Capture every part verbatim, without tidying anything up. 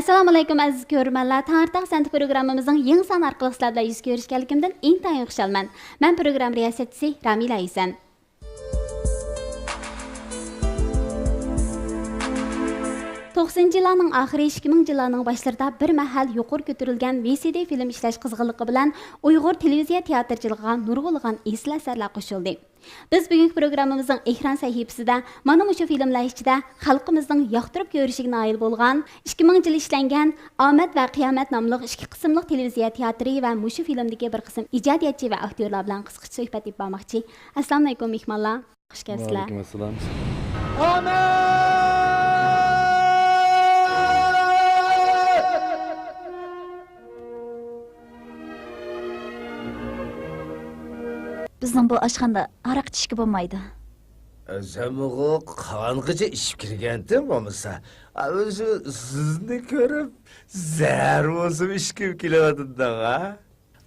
ئەسسالامۇئەلەيكۇم، ئەزىز كۆرۈرمەنلەر! تەڭرىتاغ سەنئىتى پروگراممىمىزنىڭ يېڭى سانى ئارقىلىق سىلەر بىلەن يۈز كۆرۈشكەنلىكىمدىن ئىنتايىن خۇشالمەن. مەن پروگرامما رىياسەتچىسى رامىلە ھۈسەن. توقسىنىنچى يىللارنىڭ ئاخىرى، ئىككى مىڭىنچى يىللارنىڭ باشلىرىدا بىر مەھەل يۇقىرى كۆتۈرۈلگەن ۋى سى دى فىلىم ئىشلەش قىزغىنلىقى بىلەن ئۇيغۇر تېلېۋىزىيە تىياتىرچىلىقىغا نۇرغۇنلىغان ئېسىل ئەسەرلەر قوشۇلدى. بىز بۈگۈنكى پروگراممىمىزنىڭ ئېكران سەھىپىسىدە مانا مۇشۇ فىلىملار ئىچىدە خەلقىمىزنىڭ ياقتۇرۇپ كۆرۈشىگە نائىل بولغان، ئىككى مىڭىنچى يىلى ئىشلەنگەن ئامەت ۋە قىيامەت ناملىق ئىككى قىسىملىق تېلېۋىزىيە تىياتىرى ۋە مۇشۇ فىلىمدىكى بىر قىسىم ئىجادىيەتچى ۋە ئاكتيورلار بىلەن قىسقىچە سۆھبەت ئېلىپ بارماقچى. ئەسسالامۇئەلەيكۇم، مېھمانلار! خۇش كەپسىلەر. ۋەئەلەيكۇم ئەسسالام. بىزنىڭ بۇ ئاشخانىدا ھاراق ئىچىشكە بولمايدۇ. سەن بۇ قانغىچە ئىچىپ كىرگەنتىڭ بولمىسا. ئا، ئۆزى سىزنى كۆرۈپ، زەھەر بولسىمۇ ئىچكۈم كېلىۋاتىدۇ، ھە؟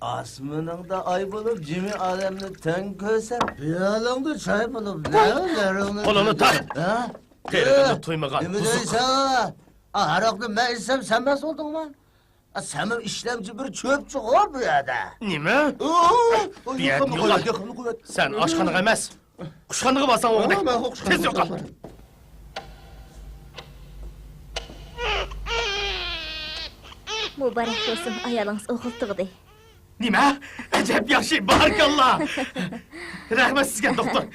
ئاسمىنىڭدا ئاي بولۇپ، جىمى ئالەمنى تەڭ كۆرسەم، پىيالەڭدە چاي بولۇپ، نەۋەلىرىڭنى قولۇڭنى تارت! ھە؟ قېرىنىڭنى تويمىغان نېمە بۇزۇق. دەيسەن؟ ئا، ھاراقنى مەن ئىچسەم، سەن مەست بولدۇڭمۇ؟ ئا، سەنمۇ ئىشلەمچى بىر چۆپچىغۇ بۇ يەردە. نېمە؟ ئۇ، ئۇ، بۇ يەردىن يوقال، يوقال. يېقىمنى قويۇۋەت. سەن ئاشخانىغا ئەمەس، قۇشخانىغا بارساڭ بولغۇدەك. مەن قۇشخانىغا. تېز يوقال. مۇبارەك بولسۇن، ئايالىڭىز ئوغۇل تۇغدى. نېمە؟ ئەجەب ياخشى، بارىكاللا! رەھمەت سىزگە، دوختۇر.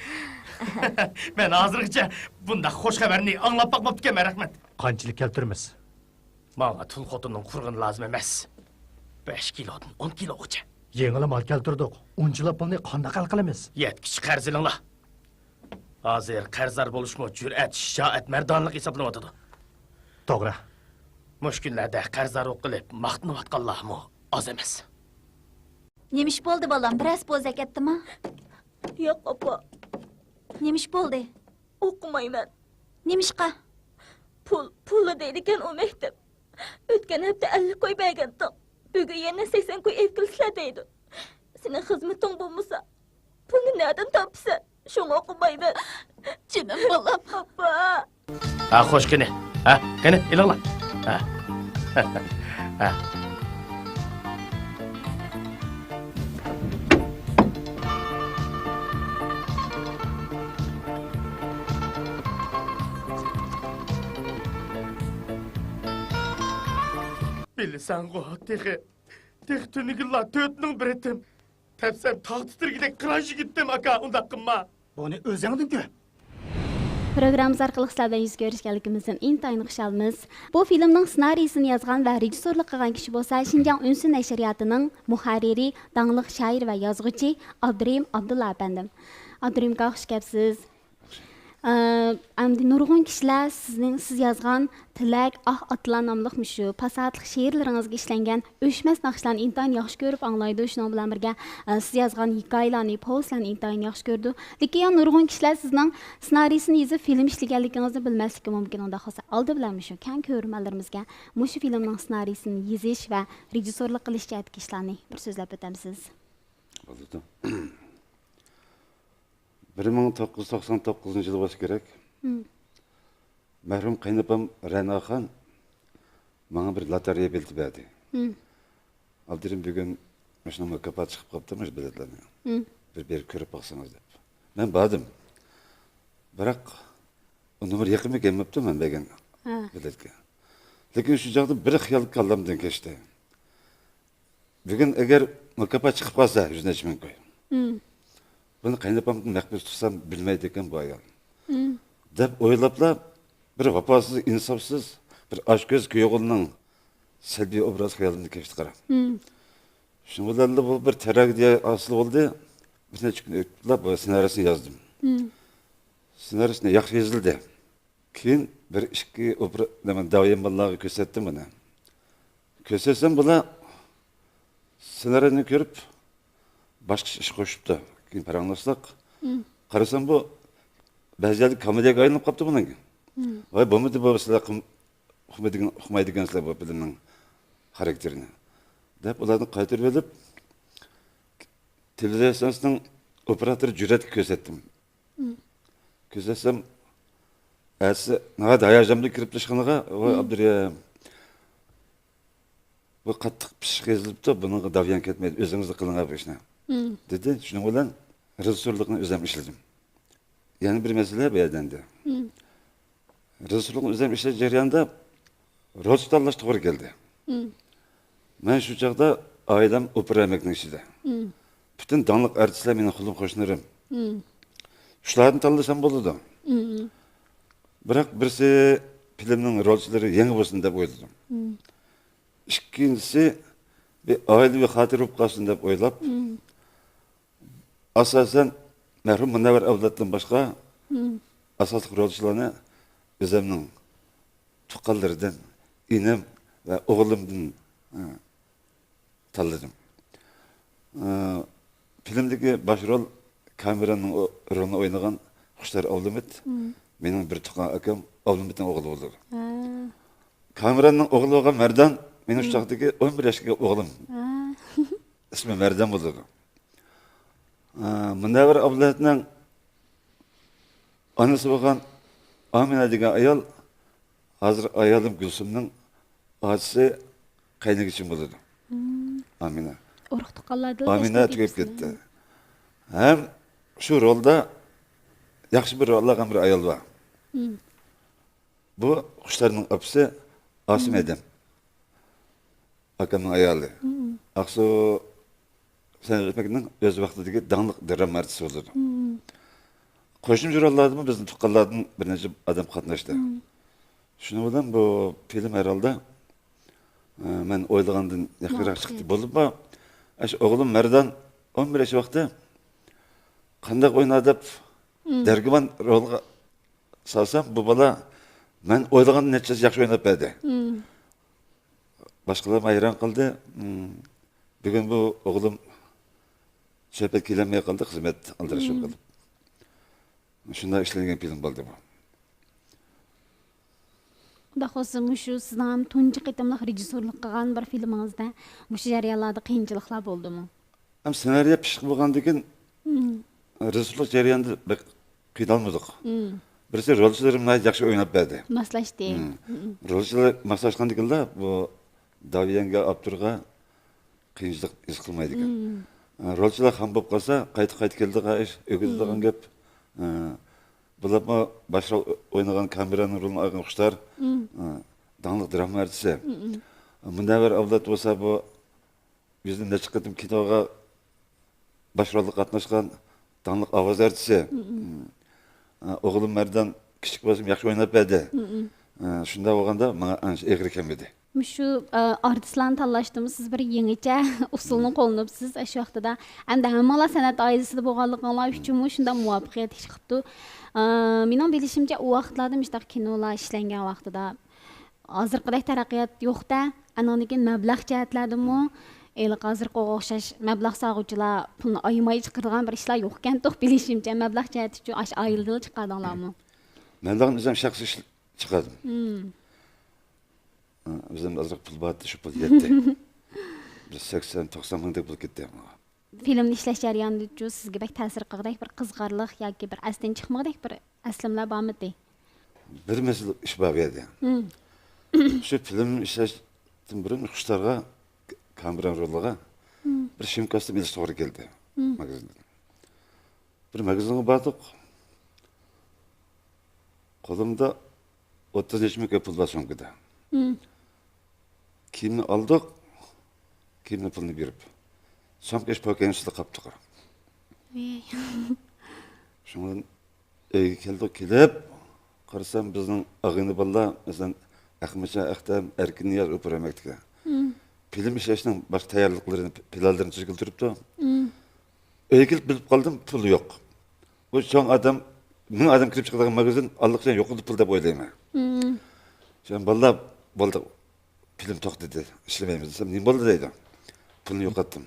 مەن ھازىرغىچە بۇنداق خۇش خەۋەرنى ئاڭلاپ باقماپتىكەنمەن، رەھمەت. قانچىلىك كەلتۈرىمىز؟ ماڭا تۇل خوتۇننىڭ قۇرغىنى لازىم ئەمەس. بەش كىلودىن ئون كىلوغىچە. يېڭىلا مال كەلتۈردۇق. ئۇنچىلا پۇلنى قانداق ھەل قىلىمىز؟ يەتكۈچە قەرز ئېلىڭلار. ھازىر قەرزدار بولۇشمۇ جۈرئەت، شىجائەت، مەردانىلىق ھېسابلىنىۋاتىدۇ. توغرا. مۇشۇ كۈنلەردە قەرزدارلىق قىلىپ ماختىنىۋاتقانلارمۇ ئاز ئەمەس. نېمە ئىش بولدى، بالام؟ بىرەرسى بوزەك ئەتتىما؟ ياق، ئاپا. نېمە ئىش بولدى؟ ئوقۇمايمەن. نېمىشقا؟ پۇل، پۇللا دەيدىكەن ئۇ مەكتەپ. ئۆتكەن ھەپتە ئەللىك كوي بەرگەنتىڭ. بۈگۈن يەنە سەكسەن كوي ئېلىپ كېلىسىلەر دەيدۇ. سېنىڭ خىزمىتىڭ بولمىسا، پۇلنى نەدىن تاپىسەن؟ شۇڭا ئوقۇمايمەن. جېنىم بالام. ئاپا. ھە، خوش، قېنى. ھە، قېنى، ئېلىڭلار. ھە. ھە. بىلىسەنغۇ، تېخى، تېخى تۈنۈگۈنلا تۆتنىڭ بىرى تىم. تەپسەم تاغ تىترىگۈدەك قىران يىگىتتىم، ئاكا، ئۇنداق قىلما. بۇنى ئۆزۈڭدىن كۆر. پروگراممىمىز ئارقىلىق سىلەر بىلەن يۈز كۆرۈشكەنلىكىمىزدىن ئىنتايىن خۇشالمىز. بۇ فىلىمنىڭ سېنارىيسىنى يازغان ۋە رېژىسسورلۇق قىلغان كىشى بولسا شىنجاڭ ئۈنسىن نەشرىياتىنىڭ مۇھەررىرى، داڭلىق شائىر ۋە يازغۇچى ئابدۇرېھىم ئابدۇللا ئەپەندىم. ئابدۇرېھىم ئاكا، خۇش كەپسىز. ئە، ئەمدى نۇرغۇن كىشىلەر سىزنىڭ، سىز يازغان تىلەك، ئاھ ئاتىلار ناملىق مۇشۇ پاساھەتلىك شېئىرلىرىڭىزغا ئىشلەنگەن ئۆچمەس ناخشىلارنى ئىنتايىن ياخشى كۆرۈپ ئاڭلايدۇ. شۇنىڭ بىلەن بىرگە، ئە، سىز يازغان ھېكايىلەرنى، پوۋېستلارنى ئىنتايىن ياخشى كۆرىدۇ. لېكىن يەنە نۇرغۇن كىشىلەر سىزنىڭ سېنارىيسىنى يېزىپ، فىلىم ئىشلىگەنلىكىڭىزنى بىلمەسلىكى مۇمكىن. ئۇنداق بولسا، ئالدى بىلەن مۇشۇ كەڭ كۆرۈرمەنلىرىمىزگە مۇشۇ فىلىمنىڭ سېنارىيسىنى يېزىش ۋە رېژىسسورلۇق قىلىش جەھەتتىكى ئىشلارنى بىر سۆزلەپ ئۆتەمسىز؟ بولىدۇ. بىر مىڭ توققۇز يۈز توقسان توققۇزىنچى يىلى بولسا كېرەك. مم. مەرھۇم قېيىنئاپام رەناخان ماڭا بىر لاتارىيە بېلىتى بەردى. مم. «ئابدۇرېھىم، بۈگۈن مۇشۇنىڭ مۇكاپاتى چىقىپ قاپتۇ، مۇشۇ بېلەتلەرنى. مم. بىر بېرىپ كۆرۈپ باقسىڭىز» دەپ. مەن باردىم. بىراق، ئۇ نومۇر يېقىنمۇ كەلمەپتۇ مەن بەرگەن، ھە، بېلەتكە. لېكىن شۇ چاغدا بىر خىيال كاللامدىن كەچتى. بۈگۈن ئەگەر مۇكاپات چىقىپ قالسا، يۈز نەچچە مىڭ كوي. مم. بۇنى قېيىنئاپامدىن مەخپىي تۇتسام بىلمەيدىكەن بۇ ئايال. مم. دەپ ئويلاپلا بىر ۋاپاسىز، ئىنساپسىز، بىر ئاچكۆز كۈيئوغۇلنىڭ سەلبىي ئوبرازى خىيالىمدىن كەچتى قارا. مم. شۇنىڭ بىلەنلا بۇ بىر تراگېدىيە ھاسىل بولدى. بىر نەچچە كۈن ئۆتۈپلا بۇ سېنارىيىسىنى يازدىم. مم. سېنارىيىسىنى ياخشى يېزىلدى. كېيىن بىر ئىككى ئوپېرا، نېمە، داۋايىمباللارغا كۆرسەتتىم بۇنى. كۆرسەتسەم بۇلار سېنارىينى كۆرۈپ باشقىچە ئىش قوشۇپتۇ. كېيىن پاراڭلاشتۇق. مم. قارىسام بۇ بەزى يەردە كومېدىيەگە ئايلىنىپ قاپتۇ بۇنىڭكى. مم. ۋاي بولمىدى بۇ، سىلەر قىم-، ئۇقمايدىغان، ئۇقمايدىكەنسىلەر بۇ فىلىمنىڭ خاراكتېرىنى دەپ ئۇلارنى قايتۇرۇۋېلىپ تېلېۋىزىيە ئىستانسىسىنىڭ ئوپېراتورى جۈرئەتكە كۆرسەتتىم. مم. كۆرسەتسەم، ئەتىسى ناھايىتى ھاياجان بىلەن كىرىپتۇ ئىشخانىغا. ۋاي، مم، ئابدۇرېھىم، بۇ قاتتىق پىششىق يېزىلىپتۇ، بۇنىڭغا داۋيان كەتمەيدۇ، ئۆزىڭىزلا قىلىڭ بۇ ئىشنى، دېدى. شۇنىڭ بىلەن رېژىسسورلۇقنى ئۆزۈم ئىشلىدىم. يەنە بىر مەسىلە بۇ يەردە ئەمدى. رېژىسسورلۇقنى ئۆزۈم ئىشلەش جەريانىدا رولچى تاللاش توغرا كەلدى. مەن شۇ چاغدا ئائىلەم ئوپېرا ئەمگىكىنىڭ ئىچىدە. پۈتۈن داڭلىق ئارتىسلار مېنىڭ قولۇم قوشنىلىرىم. شۇلاردىن تاللىسام بولىدۇ. بىراق بىرسى فىلىمنىڭ رولچىلىرى يېڭى بولسۇن دەپ ئويلىدىم. ئىككىنچىسى بىر ئائىلىۋى خاتىرە بولۇپ قالسۇن دەپ ئويلاپ، ئاساسەن مەرھۇم مۇنەۋۋەر ئەۋلادتىن باشقا ئاساسلىق رولچىلارنى ئۆزۈمنىڭ تۇغقانلىرىدىن، ئىنىم ۋە ئوغلۇمدىن، ھە، تاللىدىم. ئە، فىلىمدىكى باش رول، كامېراننىڭ ئو-، رولىنى ئوينىغان خۇشتار ئابلىمىت مېنىڭ بىر تۇغقان ئاكام ئابلىمىتنىڭ ئوغلى بولىدۇ. كامېراننىڭ ئوغلى بولغان مەردان مېنىڭ شۇ چاغدىكى ئون بىر ياشتىكى ئوغلۇم. ئىسمى مەردان بولىدۇ. ئە، مۇنەۋۋەر ئابلىمىتنىڭ ئانىسى بولغان ئامىنە دېگەن ئايال ھازىر ئايالىم گۈلسۈمنىڭ ئاچىسى، قەينىگىچىم بولىدۇ. ئامىنە. ئۇرۇق تۇغقانلاردىلا ئامىنە تۈگەپ كەتتى. ھەم شۇ رولدا ياخشى بىر رول ئالغان بىر ئايال بار. بۇ خۇشتارنىڭ ئاپىسى ئاسىم ھەدەم. ئاكامنىڭ ئايالى. ئاقسۇ سەنئەت ئۆمىكىنىڭ ئۆز ۋاقتىدىكى داڭلىق دراما ئارتىسى بولىدۇ. قوشۇمچە روللاردىمۇ بىزنىڭ تۇغقانلاردىن بىر نەچچە ئادەم قاتناشتى. شۇنىڭ بىلەن بۇ فىلىم ھەرھالدا، ئە، مەن ئويلىغاندىن ياخشىراق چىقتى. بولۇپمۇ، ئاشۇ ئوغلۇم مەردان ئون بىر ياش ۋاقتى قانداق ئوينا دەپ دەرگۇمان رولغا سالسام، بۇ بالا مەن ئويلىغاندىن نەچچە ياخشى ئويناپ بەردى. باشقىلارمۇ ھەيران قالدى. بۈگۈن بۇ ئوغلۇم سۆھبەت كېلەلمەي قالدى، خىزمەت ئالدىراش بولۇپ قالدى. شۇنداق ئىشلەنگەن فىلىم بولدى بۇ. ئۇنداق بولسا، مۇشۇ سىزنىڭ ھەم تۇنجى قېتىملىق رېژىسسورلۇق قىلغان بىر فىلىمىڭىزدا مۇشۇ جەريانلاردا قىيىنچىلىقلار بولدىمۇ؟ ھەم سېنارىيە پىششىق بولغاندىكىن، رېژىسسورلۇق جەريانىدا بەك قىينالمىدۇق. بىرسى، رولچىلىرىم ناھايىتى ياخشى ئويناپ بەردى. ماسلاشتى. رولچىلار ماسلاشقاندىكىنلا بۇ داۋيەنگە، ئاپتورغا قىيىنچىلىق ھېس قىلمايدىكەن. ئە، رولچىلار خام بولۇپ قالسا، قايتا-قايتا كېلىدىغان ئىش، ئۆگىنىدىغان گەپ. ئە، بولۇپمۇ باش رول ئوينىغان، كامېرانىڭ رولىنى ئالغان خۇشتار، ئە، داڭلىق دراما ئارتىسى. مۇنەۋۋەر ئابلەت بولسا، بۇ يۈزدىن نەچچە قېتىم كىنوغا باش رولدا قاتناشقان داڭلىق ئاۋاز ئارتىسى. ئە، ئوغلۇم مەردان كىچىك بولسىمۇ ياخشى ئويناپ بەردى. ئە، شۇنداق بولغاندا ماڭا ئانچە ئېغىر كەلمىدى. مۇشۇ، ئە، ئارتىسلارنى تاللاشتىمۇ سىز بىر يېڭىچە ئۇسۇلنى قوللىنىپسىز. ئە، شۇ ۋاقتىدا ئەمدى ھەممىڭلار سەنئەت ئائىلىسىدە بولغانلىقىڭلار ئۈچۈنمۇ شۇنداق مۇۋەپپەقىيەتلىك چىقىپتۇ. ئە، مېنىڭ بىلىشىمچە، ئۇ ۋاقىتلاردا مۇشۇنداق كىنولار ئىشلەنگەن ۋاقتىدا ھازىرقىدەك تەرەققىيات يوق-دە، ئاندىن كېيىن مەبلەغ جەھەتلەردىمۇ ھېلىقى ھازىرقىغا ئوخشاش مەبلەغ سالغۇچىلار پۇلنى ئايىماي چىقىرىدىغان بىر ئىشلار يوقكەنتۇق، بىلىشىمچە. مەبلەغ جەھەتى ئۈچۈن ئاشۇ ئائىلىدىلا چىقاردىڭلارمۇ؟ مەبلەغنى ئۆزۈم شەخسىي ئىش-، چىقاردىم. ئۆزۈمدە ئازراق پۇل بار ئىدى، شۇ پۇل يەتتى. بىر سەكسەن، توقسان مىڭدەك پۇل كەتتى. فىلىمنى ئىشلەش جەريانىدىچۇ سىزگە بەك تەسىر قىلغۇدەك بىر قىزىقارلىق ياكى بىر ئەستىن چىقمىغۇدەك بىر ئەسلىمىلەر بارمىدى؟ بىر مەسىلە ئىش بار بۇ يەردە. شۇ فىلىم ئىشلەشتىن بۇرۇن خۇشتارغا، كامېران رولىغا بىر شىم كاستيۇم ئېلىش توغرا كەلدى ماگىزىندىن. بىر ماگىزىنغا باردۇق. قولۇمدا ئوتتۇز نەچچە مىڭ كوي پۇل بار سومكىدا. كىيىمنى ئالدۇق، كىيىمنى پۇلنى بېرىپ، سومكا ئىش پوكەينىڭ ئۈستىدە قاپتۇ. شۇڭا ئۆيگە كەلدۇق، كېلىپ قارىسام، بىزنىڭ ئاغىنە بالىلار، مەسىلەن، ئەخمەتجان ئەختەم، ئەركىن نىياز ئوپېرا مەكتىپىگە فىلىم ئىشلەشنىڭ باشقا تەييارلىقلىرىنى، پىلانلىرىنى تۈزگىلى تۇرۇپتۇ. ئۆيگە كېلىپ بىلىپ قالدىم، پۇل يوق. بۇ چوڭ ئادەم، مىڭ ئادەم كىرىپ چىقىدىغان ماگىزىن، ئاللىقاچان يوقىدى پۇل دەپ ئويلايمەن. شۇڭا بالىلار، بولدى، فىلىم توختىدى، ئىشلىمەيمىز دېسەم، نېمە بولدى دەيدۇ. پۇلنى يوقاتتىم.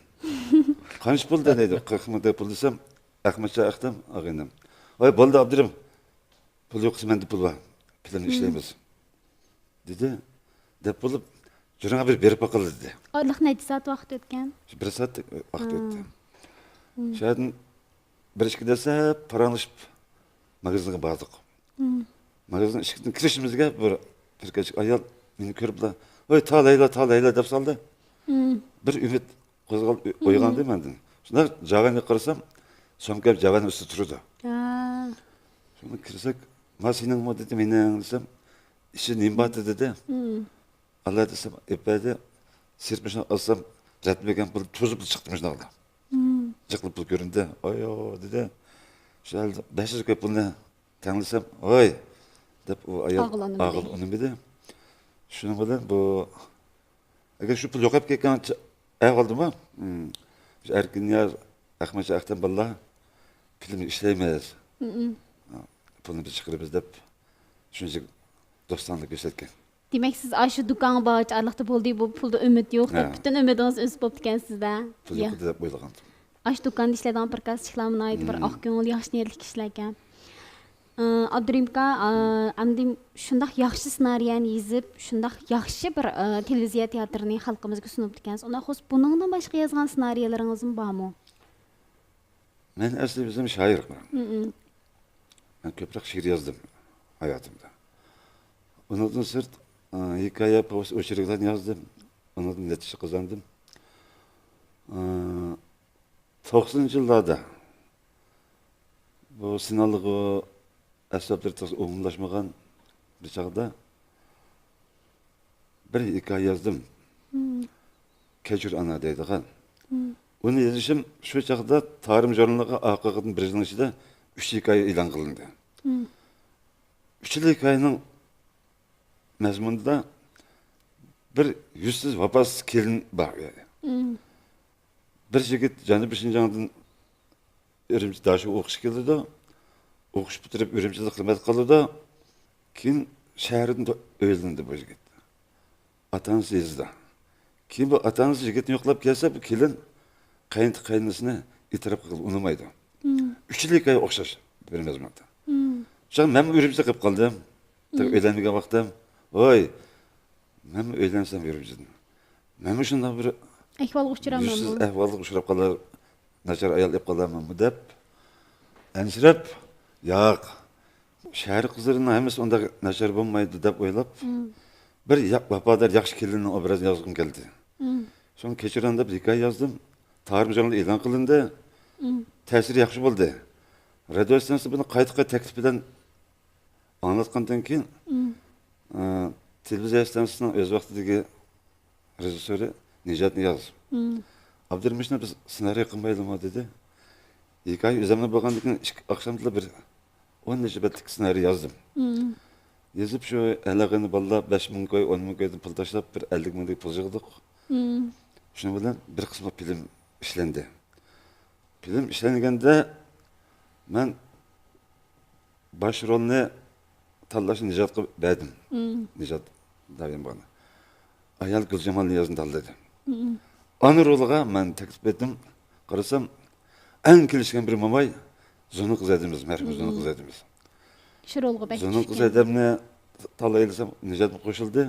قانچە پۇل دەيدۇ، قىرىق مىڭ دەپ پۇل دېسەم، ئەخمەتجان ئەختەم ئاغىنەم، ۋاي بولدى ئابدۇرېھىم، پۇل يوق، مەندە پۇل بار، پىلاننى ئىشلەيمىز دېدى. دەپ بولۇپ، جۈرۈڭ بىر بېرىپ باقىلى دېدى. ئارىلىق نەچچە سائەت ۋاقىت ئۆتكەن؟ بىر سائەت ۋاقىت ئۆتتى. شۇ يەردىن بىر ئىككى دەسسەپ پاراڭلىشىپ ماگىزىنغا باردۇق. ماگىزىن ئىشىكىدىن كىرىشىمىزگە بىر، بىر كەچلىك ئايال مېنى كۆرۈپلا، ۋاي تالەيلا، تالەيلا دەپ سالدى. مم. بىر ئۈمىد قوزغال-، ئويغاندى مەندىن. شۇنداق جاۋاننى قارىسام، سومكا جاۋاننىڭ ئۈستىدە تۇرىدۇ. ھا. شۇنى كىرسەك، ما سېنىڭمۇ دېدى، مېنىڭ دېسەم، ئىچىدە نېمە بار دېدى. مم. ئاللا دېسەم، ئېپەدە سىرتمىشنى ئالسام، رەتمىگەن پۇل توزۇپ چىقتى مۇشۇنداقلا. مم. جىقلىق پۇل كۆرۈندى. ئايو دېدى. شۇ بەش يۈز كوي پۇلنى تەڭلىسەم، ۋاي دەپ ئۇ ئايال ئاغىل ئۇنىمىدى. ئاغىل ئۇنىمىدى. شۇنىڭ بىلەن بۇ، ئەگەر شۇ پۇل يوقاپ كەتكەن ئەھۋالدىمۇ، مم، شۇ ئەركىننىياز، ئەخمەتجان، ئەختەم بالىلار فىلىمنى ئىشلەيمىز. مم. پۇلنى بىز چىقىرىمىز دەپ شۇنچە دوستانىلىك كۆرسەتكەن. دېمەك، سىز ئاشۇ دۇكانغا بارغۇچە ئارىلىقتا بولدى، بۇ پۇلدا ئۈمىد يوق دەپ، ھە، پۈتۈن ئۈمىدىڭىز ئۈزۈپ بوپتىكەن سىزدە. پۇل يا. يوق دەپ ئويلىغانتىم. ئاشۇ دۇكاندا ئىشلەيدىغان بىر قانچە كىشىلەرمۇ ناھايىتى بىر، مم، ئاق كۆڭۈل، ياخشى نىيەتلىك كىشىلەر ئىكەن. ئى، ئابدۇرېھىم ئاكا، ئى، ئەمدى شۇنداق ياخشى سېنارىيەنى يېزىپ، شۇنداق ياخشى بىر، ئى، تېلېۋىزىيە تىياتىرىنى خەلقىمىزگە سۇنۇپتىكەنسىز. ئۇنداق بولسا، بۇنىڭدىن باشقا يازغان سېنارىيەلىرىڭىزمۇ بارمۇ؟ مەن ئەسلى ئۆزۈم شائىرمەن. مم. مەن كۆپرەك شېئىر يازدىم ھاياتىمدا. ئۇنىڭدىن سىرت، ئى، ھېكايە، پوۋېست، ئوچېركلارنى يازدىم. ئۇنىڭدىن نەتىجە قازاندىم. ئى، توقسىنىنچى يىللاردا بۇ سىنالغۇ ئەسۋابلىرى تېخى ئومۇملاشمىغان بىر چاغدا بىر ھېكايە يازدىم. مم. كەچۈر ئانا دەيدىغان. مم. ئۇنى يېزىشىم شۇ چاغدا تارىم ژۇرنىلىغا ئارقىدىن بىر يىلنىڭ ئىچىدە ئۈچ ھېكايە ئېلان قىلىندى. مم. ئۈچلا ھېكايىنىڭ مەزمۇنىدا بىر يۈزسىز، ۋاپاسىز كېلىن بار ئۇ يەردە. مم. بىر يىگىت جەنۇبىي شىنجاڭدىن ئۈرۈمچى داشۇ ئوقۇشقا كېلىدۇ. ئوقۇش پۈتتۈرۈپ ئۈرۈمچىدە خىزمەت قىلىدۇ. كېيىن شەھەردىن ئۆيلىنىدۇ بۇ يىگىت. ئاتا ئانىسى يېزىدا. كېيىن بۇ ئاتا ئانىسى يىگىتنى يوقلاپ كەلسە، بۇ كېلىن قەينىتە قەينىنىسىنى ئېتىراپ قىلغىلى ئۇنىمايدۇ. مم. ئۈچلا ھېكايە ئوخشاش بىر مەزمۇندا. مم. شۇڭا مەنمۇ ئۈرۈمچىدە قېلىپ قالدىم. مم. ئۆيلەنمىگەن ۋاقتىم، ۋاي، مەنمۇ ئۆيلەنسەم ئۈرۈمچىدىن. مەنمۇ شۇنداق بىر ئەھۋالغا ئۇچراماممۇ؟ يۈزسىز ئەھۋالغا ئۇچراپ قالار، ناچار ئايال ئېلىپ قالارمەنمۇ دەپ ئەنسىرەپ، ياق، شەھەر قىزلىرىنىڭ ھەممىسى ئۇنداق ناچار بولمايدۇ دەپ ئويلاپ، مم، بىر يا-، ۋاپادار ياخشى كېلىننىڭ ئوبرازىنى يازغۇم كەلدى. مم. شۇڭا كەچۈر ئانا دەپ ھېكايە يازدىم. تارىم ژۇرنىلىدا ئېلان قىلىندى. مم. تەسىرى ياخشى بولدى. رادىيو ئىستانسىسى بۇنى قايتا-قايتا تەكلىپ بىلەن ئاڭلاتقاندىن كېيىن، مم، ئە، تېلېۋىزىيە ئىستانسىسىنىڭ ئۆز ۋاقتىدىكى رېژىسسورى نىجات نىياز، مم، «ئابدۇرېھىم، ئىشنى بىز سېنارىي قىلمايلىمۇ؟» دېدى. ھېكايە ئۆزۈمنىڭ بولغاندىن كېيىن ئىككى ئاخشامدىلا بىر ئون نەچچە بەتلىك سېنارىي يازدىم. مم. يېزىپ، شۇ ھەلەغىنى بالىلار بەش مىڭ كوي، ئون مىڭ كويدىن پۇل تاشلاپ، بىر ئەللىك مىڭدەك پۇل يىغدۇق. مم. شۇنىڭ بىلەن بىر قىسمى فىلىم ئىشلەندى. فىلىم ئىشلەنگەندە مەن باش رولنى تاللاشنى نىجاتقا بەردىم. مم. نىجات دايىم بۇنى. ئايال گۈلجامال نىيازنى تاللىدى. مم. ئانا رولىغا مەن تەكلىپ بەردىم. قارىسام، ئەڭ كېلىشكەن بىر موماي زۇنۇن قىز ھەدىمىز، مەرھۇم زۇنۇن قىز ھەدىمىز. شۇ رولغا بەك زۇنۇن قىز چۈشكەن. ھەدەمنى تاللايلىسام، نىجاتمۇ قوشۇلدى.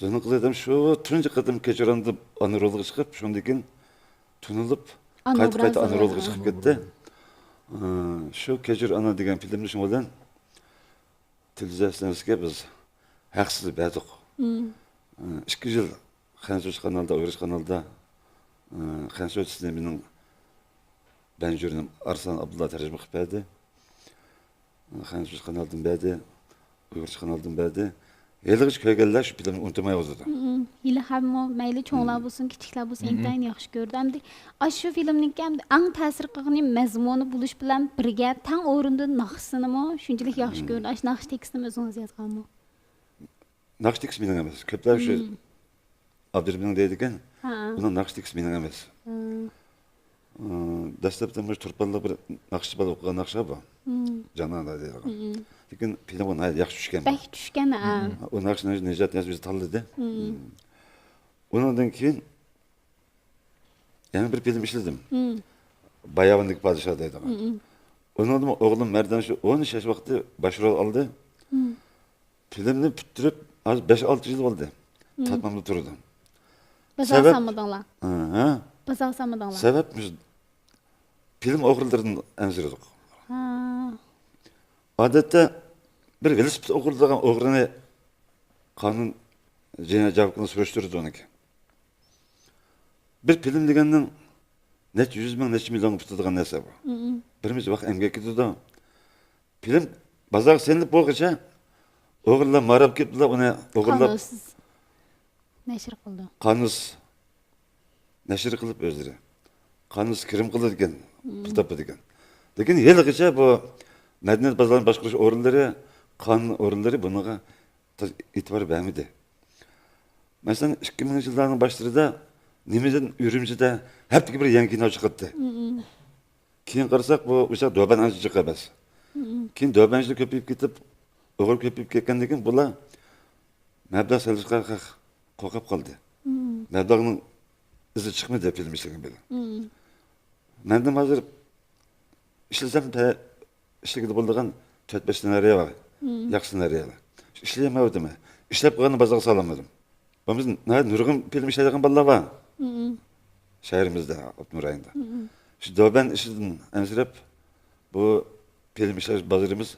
زۇنۇن قىز ھەدەم شۇ تۇنجى قېتىم كەچۈر ئانا دەپ ئانا رولىغا چىقىپ، شۇندىن كېيىن تونۇلۇپ، ئانا قايتا، قايتا ئوبرازى. ئانا رولىغا چىقىپ كەتتى. ئى، شۇ كەچۈر ئانا دېگەن فىلىمنى شۇنىڭ بىلەن تېلېۋىزىيە ئىستانسىسىگە بىز ھەقسىز بەردۇق. مم. ئى، ئىككى يىل خەنزۇچە قانالدا، ئۇيغۇرچە قانالدا، ئى، خەنزۇچىسىنى مېنىڭ بەنجۈرۈنۈم ئارسلان ئابدۇللا تەرجىمە قىلىپ بەردى. خەنزۇچە قانالدىن بەردى، ئۇيغۇرچە قانالدىن بەردى. ھېلىغىچە كۆرگەنلەر شۇ فىلىمنى ئۇنتۇماي ئولتۇردى. مم. ھېلى ھەممۇ مەيلى چوڭلار بولسۇن، كىچىكلەر بولسۇن، مم، ئىنتايىن ياخشى كۆرىدۇ. ئەمدى ئاشۇ فىلىمنىڭكى ئەمدى ئەڭ تەسىر قىلغىنى مەزمۇنى بولۇش بىلەن بىرگە تەڭ ئورۇندا ناخشىسىنىمۇ شۇنچىلىك ياخشى، مم، كۆرىدۇ. ئاشۇ ناخشا تېكىستىنى ئۆزىڭىز يازغانمۇ؟ ناخشا تېكىست مېنىڭ ئەمەس. كۆپلەر شۇ، مم، ئابدۇرېھىمنىڭ دەيدىكەن، ھە، ئۇنىڭ ناخشا تېكىست مېنىڭ ئەمەس. ھە. ئى، دەسلەپتە مۇشۇ تۇرپانلىق بىر ناخشىچى بالا ئوقۇغان ناخشا بار. مم. جانانا دەيدىغان. مم. لېكىن فىلىمغا ناھايىتى ياخشى چۈشكەن. بەك چۈشكەن، ھە. مم. ئۇ ناخشىنى نىجات نىياز ئۆزى تاللىدى. مم. مم. ئۇنىڭدىن كېيىن يەنە بىر فىلىم ئىشلىدىم. مم. باياۋاندىكى پادىشاھ دەيدىغان. مم. ئۇنىڭدىمۇ ئوغلۇم مەردان شۇ ئون ياش ۋاقتى باش رول ئالدى. مم. فىلىمنى پۈتتۈرۈپ، ھازىر بەش-ئالتە يىل بولدى. مم. تارتمامدا تۇرىدۇ. بازار سەۋەب؟ سالمىدىڭلار؟ ھە، ھە؟ بازار سالمىدىڭلار؟ سەۋەب مۇشۇ فىلىم ئوغرىلىرىدىن ئەنسىرىدۇق. ھا. ئادەتتە بىر ۋېلىسىپىت ئوغرىلىغان ئوغرىنى قانۇن جىنايەت جاۋابكارلىقى سۈرۈشتۈرىدۇ ئۇنىڭكى. بىر فىلىم دېگەننىڭ نەچچە يۈز مىڭ، نەچچە مىليونغا پۈتىدىغان نەرسە بۇ. بىرىمىز ۋاقىت ئەمگەك كېتىدۇ. فىلىم بازارغا سېلىنىپ بولغۇچە ئوغرىلار ماراپ كېلىپلا ئۇنى ئوغرىلاپ قانۇنسىز نەشر قىلىدۇ. قانۇنسىز نەشر قىلىپ ئۆزلىرى قانۇنسىز كىرىم قىلىدىكەن، پۇل تاپىدىكەن. لېكىن ھېلىغىچە بۇ مەدەنىيەت بازارىنى باشقۇرۇش ئورۇنلىرى، قانۇن ئورۇنلىرى بۇنىڭغا تاز ئېتىبار بەرمىدى. مەسىلەن، ئىككى مىڭىنچى يىللارنىڭ باشلىرىدا نېمىدىن ئۈرۈمچىدە ھەپتىگە بىر يېڭى كىنو چىقاتتى. كېيىن قارىساق، بۇ ئۇ چاغ دۆبەن ئانچە جىق ئەمەس. كېيىن دۆبەنچىلەر كۆپىيىپ كېتىپ، ئوغرى كۆپىيىپ كەتكەندىن كېيىن بۇلار مەبلەغ سېلىشقا قورقۇپ قالدى. مەبلەغنىڭ ئىزى چىقمىدى فىلىم ئىشلىگەن بىلەن. مەندىن ھازىر ئىشلىسەم، تە-، ئىشلىگىلى بولىدىغان تۆت-بەش سېنارىيە بار. ياخشى سېنارىيەلەر. ئىشلىيەلمەيۋاتىمەن. ئىشلەپ قويغاننى بازارغا سالالمىدىم. بولمىسا ناھايىتى نۇرغۇن فىلىم ئىشلەيدىغان بالىلار بار. شەھىرىمىزدە، ئاپتونوم رايوندا. شۇ دۆبەن ئىشىدىن ئەنسىرەپ، بۇ فىلىم ئىشلەش بازىرىمىز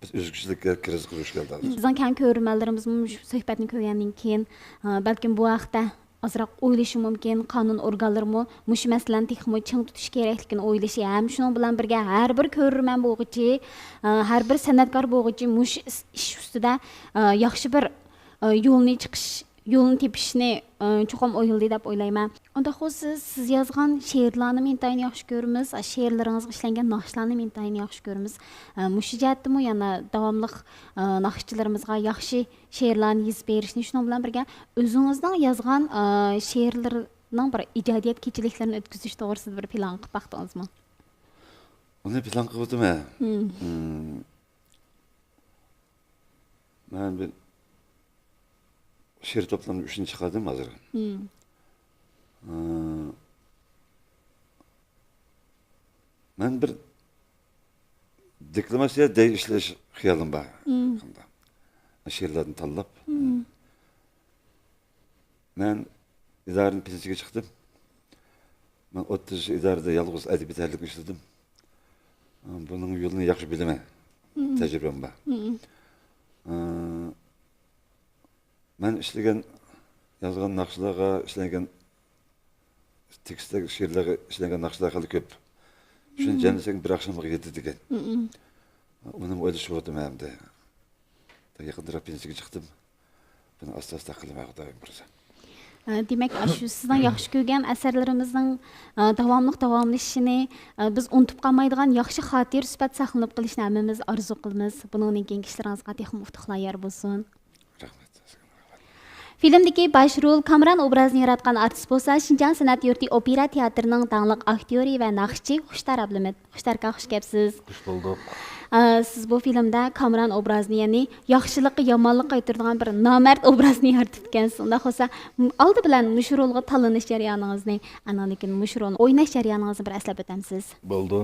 بىز ئۆزگىچىلىككە، كىرىزىسقا دۇچ كەلدى ھازىر. بىزنىڭ كەڭ كۆرۈرمەنلىرىمىزمۇ مۇشۇ سۆھبەتنى كۆرگەندىن كېيىن، ئە، بەلكىم بۇ ھەقتە ئازراق ئويلىشى مۇمكىن، قانۇن ئورگانلىرىمۇ مۇشۇ مەسىلىنى تېخىمۇ چىڭ تۇتۇش كېرەكلىكىنى ئويلىشى ھەم شۇنىڭ بىلەن بىرگە ھەر بىر كۆرۈرمەن بولغۇچى، ئە، ھەر بىر سەنئەتكار بولغۇچى مۇشۇ ئىس-، ئىش ئۈستىدە، ئە، ياخشى بىر، ئە، يولنى چىقىش، يولنى تېپىشنى، ئە، چوقۇم ئويلىدى دەپ ئويلايمەن. ئۇنداق بولسا، سىز يازغان شېئىرلارنىمۇ ئىنتايىن ياخشى كۆرىمىز، شېئىرلىرىڭىزغا ئىشلەنگەن ناخشىلارنىمۇ ئىنتايىن ياخشى كۆرىمىز. ئە، مۇشۇ جەھەتتىمۇ يەنە داۋاملىق، ئە، ناخشىچىلىرىمىزغا ياخشى شېئىرلارنى يېزىپ بېرىشنى، شۇنىڭ بىلەن بىرگە ئۆزىڭىزنىڭ يازغان، ئە، شېئىرلىرىنىڭ بىر ئىجادىيەت كېچىلىكلىرىنى ئۆتكۈزۈش توغرىسىدا بىر پىلان قىلىپ باقتىڭىزمۇ؟ ئۇنى پىلان قىلىۋاتىمەن. مم. مم. مەن بىر شېئىر توپلامنى ئۈچىنچى چىقاردىم ھازىر. مم. ئى، مەن بىر دېكلاماتسىيە دەي ئىشلەش خىيالىم بار. مم. شېئىرلارنى تاللاپ. مم. مەن ئىدارىنىڭ پېنسىيىگە چىقتىم. مەن ئوتتۇز يىل ئىدارىدە يالغۇز ئەدەبىي تەھرىرلىك ئىشلىدىم. بۇنىڭ يولىنى ياخشى بىلىمەن. مم. تەجرىبەم بار. مم. ئى، مەن ئىشلىگەن، يازغان ناخشىلارغا ئىشلەنگەن، تېكىستلەر، شېئىرلارغا ئىشلەنگەن ناخشىلار خېلى كۆپ. شۇنى مم. جەملىسەك بىر ئاخشامغا يېتىدىكەن. مم. ئۇنىمۇ ئويلىشىۋاتىمەن ئەمدى. يېقىندىراق پېنسىيىگە چىقتىم. بۇنى ئاستا-ئاستا قىلىمەن، خۇدايىم بۇيرۇسا. ئە، دېمەك، ئاشۇ سىزنىڭ ياخشى كۆرگەن ئەسەرلىرىمىزنىڭ، ئە، داۋاملىق داۋاملىشىشىنى، ئە، بىز ئۇنتۇپ قالمايدىغان ياخشى خاتىرە سۈپەت ساقلىنىپ قېلىشىنى ھەممىمىز ئارزۇ قىلىمىز. بۇنىڭدىن كېيىنكى ئىشلىرىڭىزغا تېخىمۇ ئۇتۇقلار يار بولسۇن. رەھمەت. فىلىمدىكى باش رول كامران ئوبرازىنى ياراتقان ئارتىس بولسا شىنجاڭ سەنئەت يۇرتى ئوپېرا تىياتىرىنىڭ داڭلىق ئاكتيورى ۋە ناخشىچى خۇشتار ئابلىمىت. خۇشتاركا، خۇش كەپسىز. خۇش بولدۇق. ئە، سىز بۇ فىلىمدە كامران ئوبرازىنى، يەنى ياخشىلىققا يامانلىق قايتۇرىدىغان بىر نامەرد ئوبرازنى يارىتىپتىكەنسىز. ئۇنداق بولسا، م-، ئالدى بىلەن مۇشۇ رولغا تاللىنىش جەريانىڭىزنى، ئاندىن كېيىن مۇشۇ رولنى ئويناش جەريانىڭىزنى بىر ئەسلەپ ئۆتەمسىز؟ بولدى.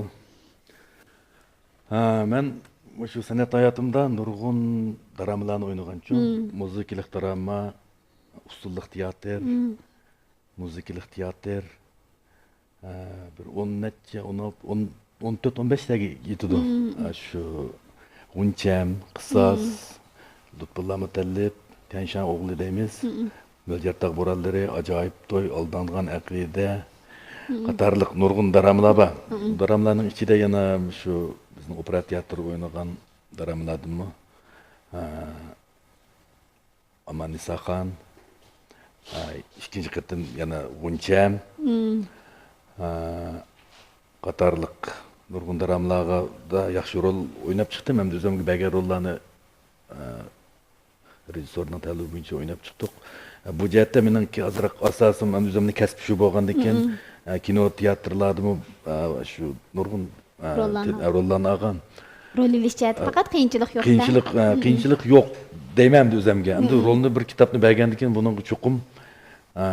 ھە، مەن مۇشۇ سەنئەت ھاياتىمدا نۇرغۇن درامىلارنى ئوينىغانچۇ. مم. مۇزىكىلىق دراما، ئۇسسۇللۇق تىياتىر، مم. مۇزىكىلىق تىياتىر، ئە، بىر ئون نەچچە، ئون، ئون، ئون تۆت، ئون بەشلەرگە يېتىدۇ. مم. ئە، شۇ غۇنچەم، قىساس، مم. لۇتپۇللا مۇتەللىپ، تيەنشان ئوغلى دەيمىز. مم. مۆلجەرتاغ بورانلىرى، ئاجايىپ توي، ئالدانغان ئەقىدە، مم. قاتارلىق نۇرغۇن درامىلار بار. مم. بۇ درامىلارنىڭ ئىچىدە يەنە شۇ بىزنىڭ ئوپېرا تىياتىرى ئوينىغان درامىلاردىنمۇ، ئە، ئاماننىساخان، ئە، ئىككىنچى قېتىم يەنە غۇنچەم، مم. ئە، قاتارلىق نۇرغۇن درامىلاردا ياخشى رول ئويناپ چىقتىم. ھەمدە ئۆزۈمگە بەرگەن روللارنى، ئە، رېژىسسورنىڭ تەلىپى بويىچە ئويناپ چىقتۇق. ئە، بۇ جەھەتتە مېنىڭكى ئازراق ئاساسىم، ھەمدە ئۆزۈمنىڭ كەسپىي ئىشى بولغاندىن كېيىن، مم. ئە، كىنو تىياتىرلاردىمۇ، ئە، شۇ نۇرغۇن ئە، روللارنى. تىل-، ئە، روللارنى ئالغان. رول ئېلىش جەھەتتە ئە، پەقەت قىيىنچىلىق يوق-دە؟ قىيىنچىلىق، ئە، مم. قىيىنچىلىق يوق دەيمەن ئەمدى ئۆزۈمگە. ئەمدى مم. رولنى بىر كىتابنى بەرگەندىن كېيىن بۇنىڭغا چوقۇم، ئە،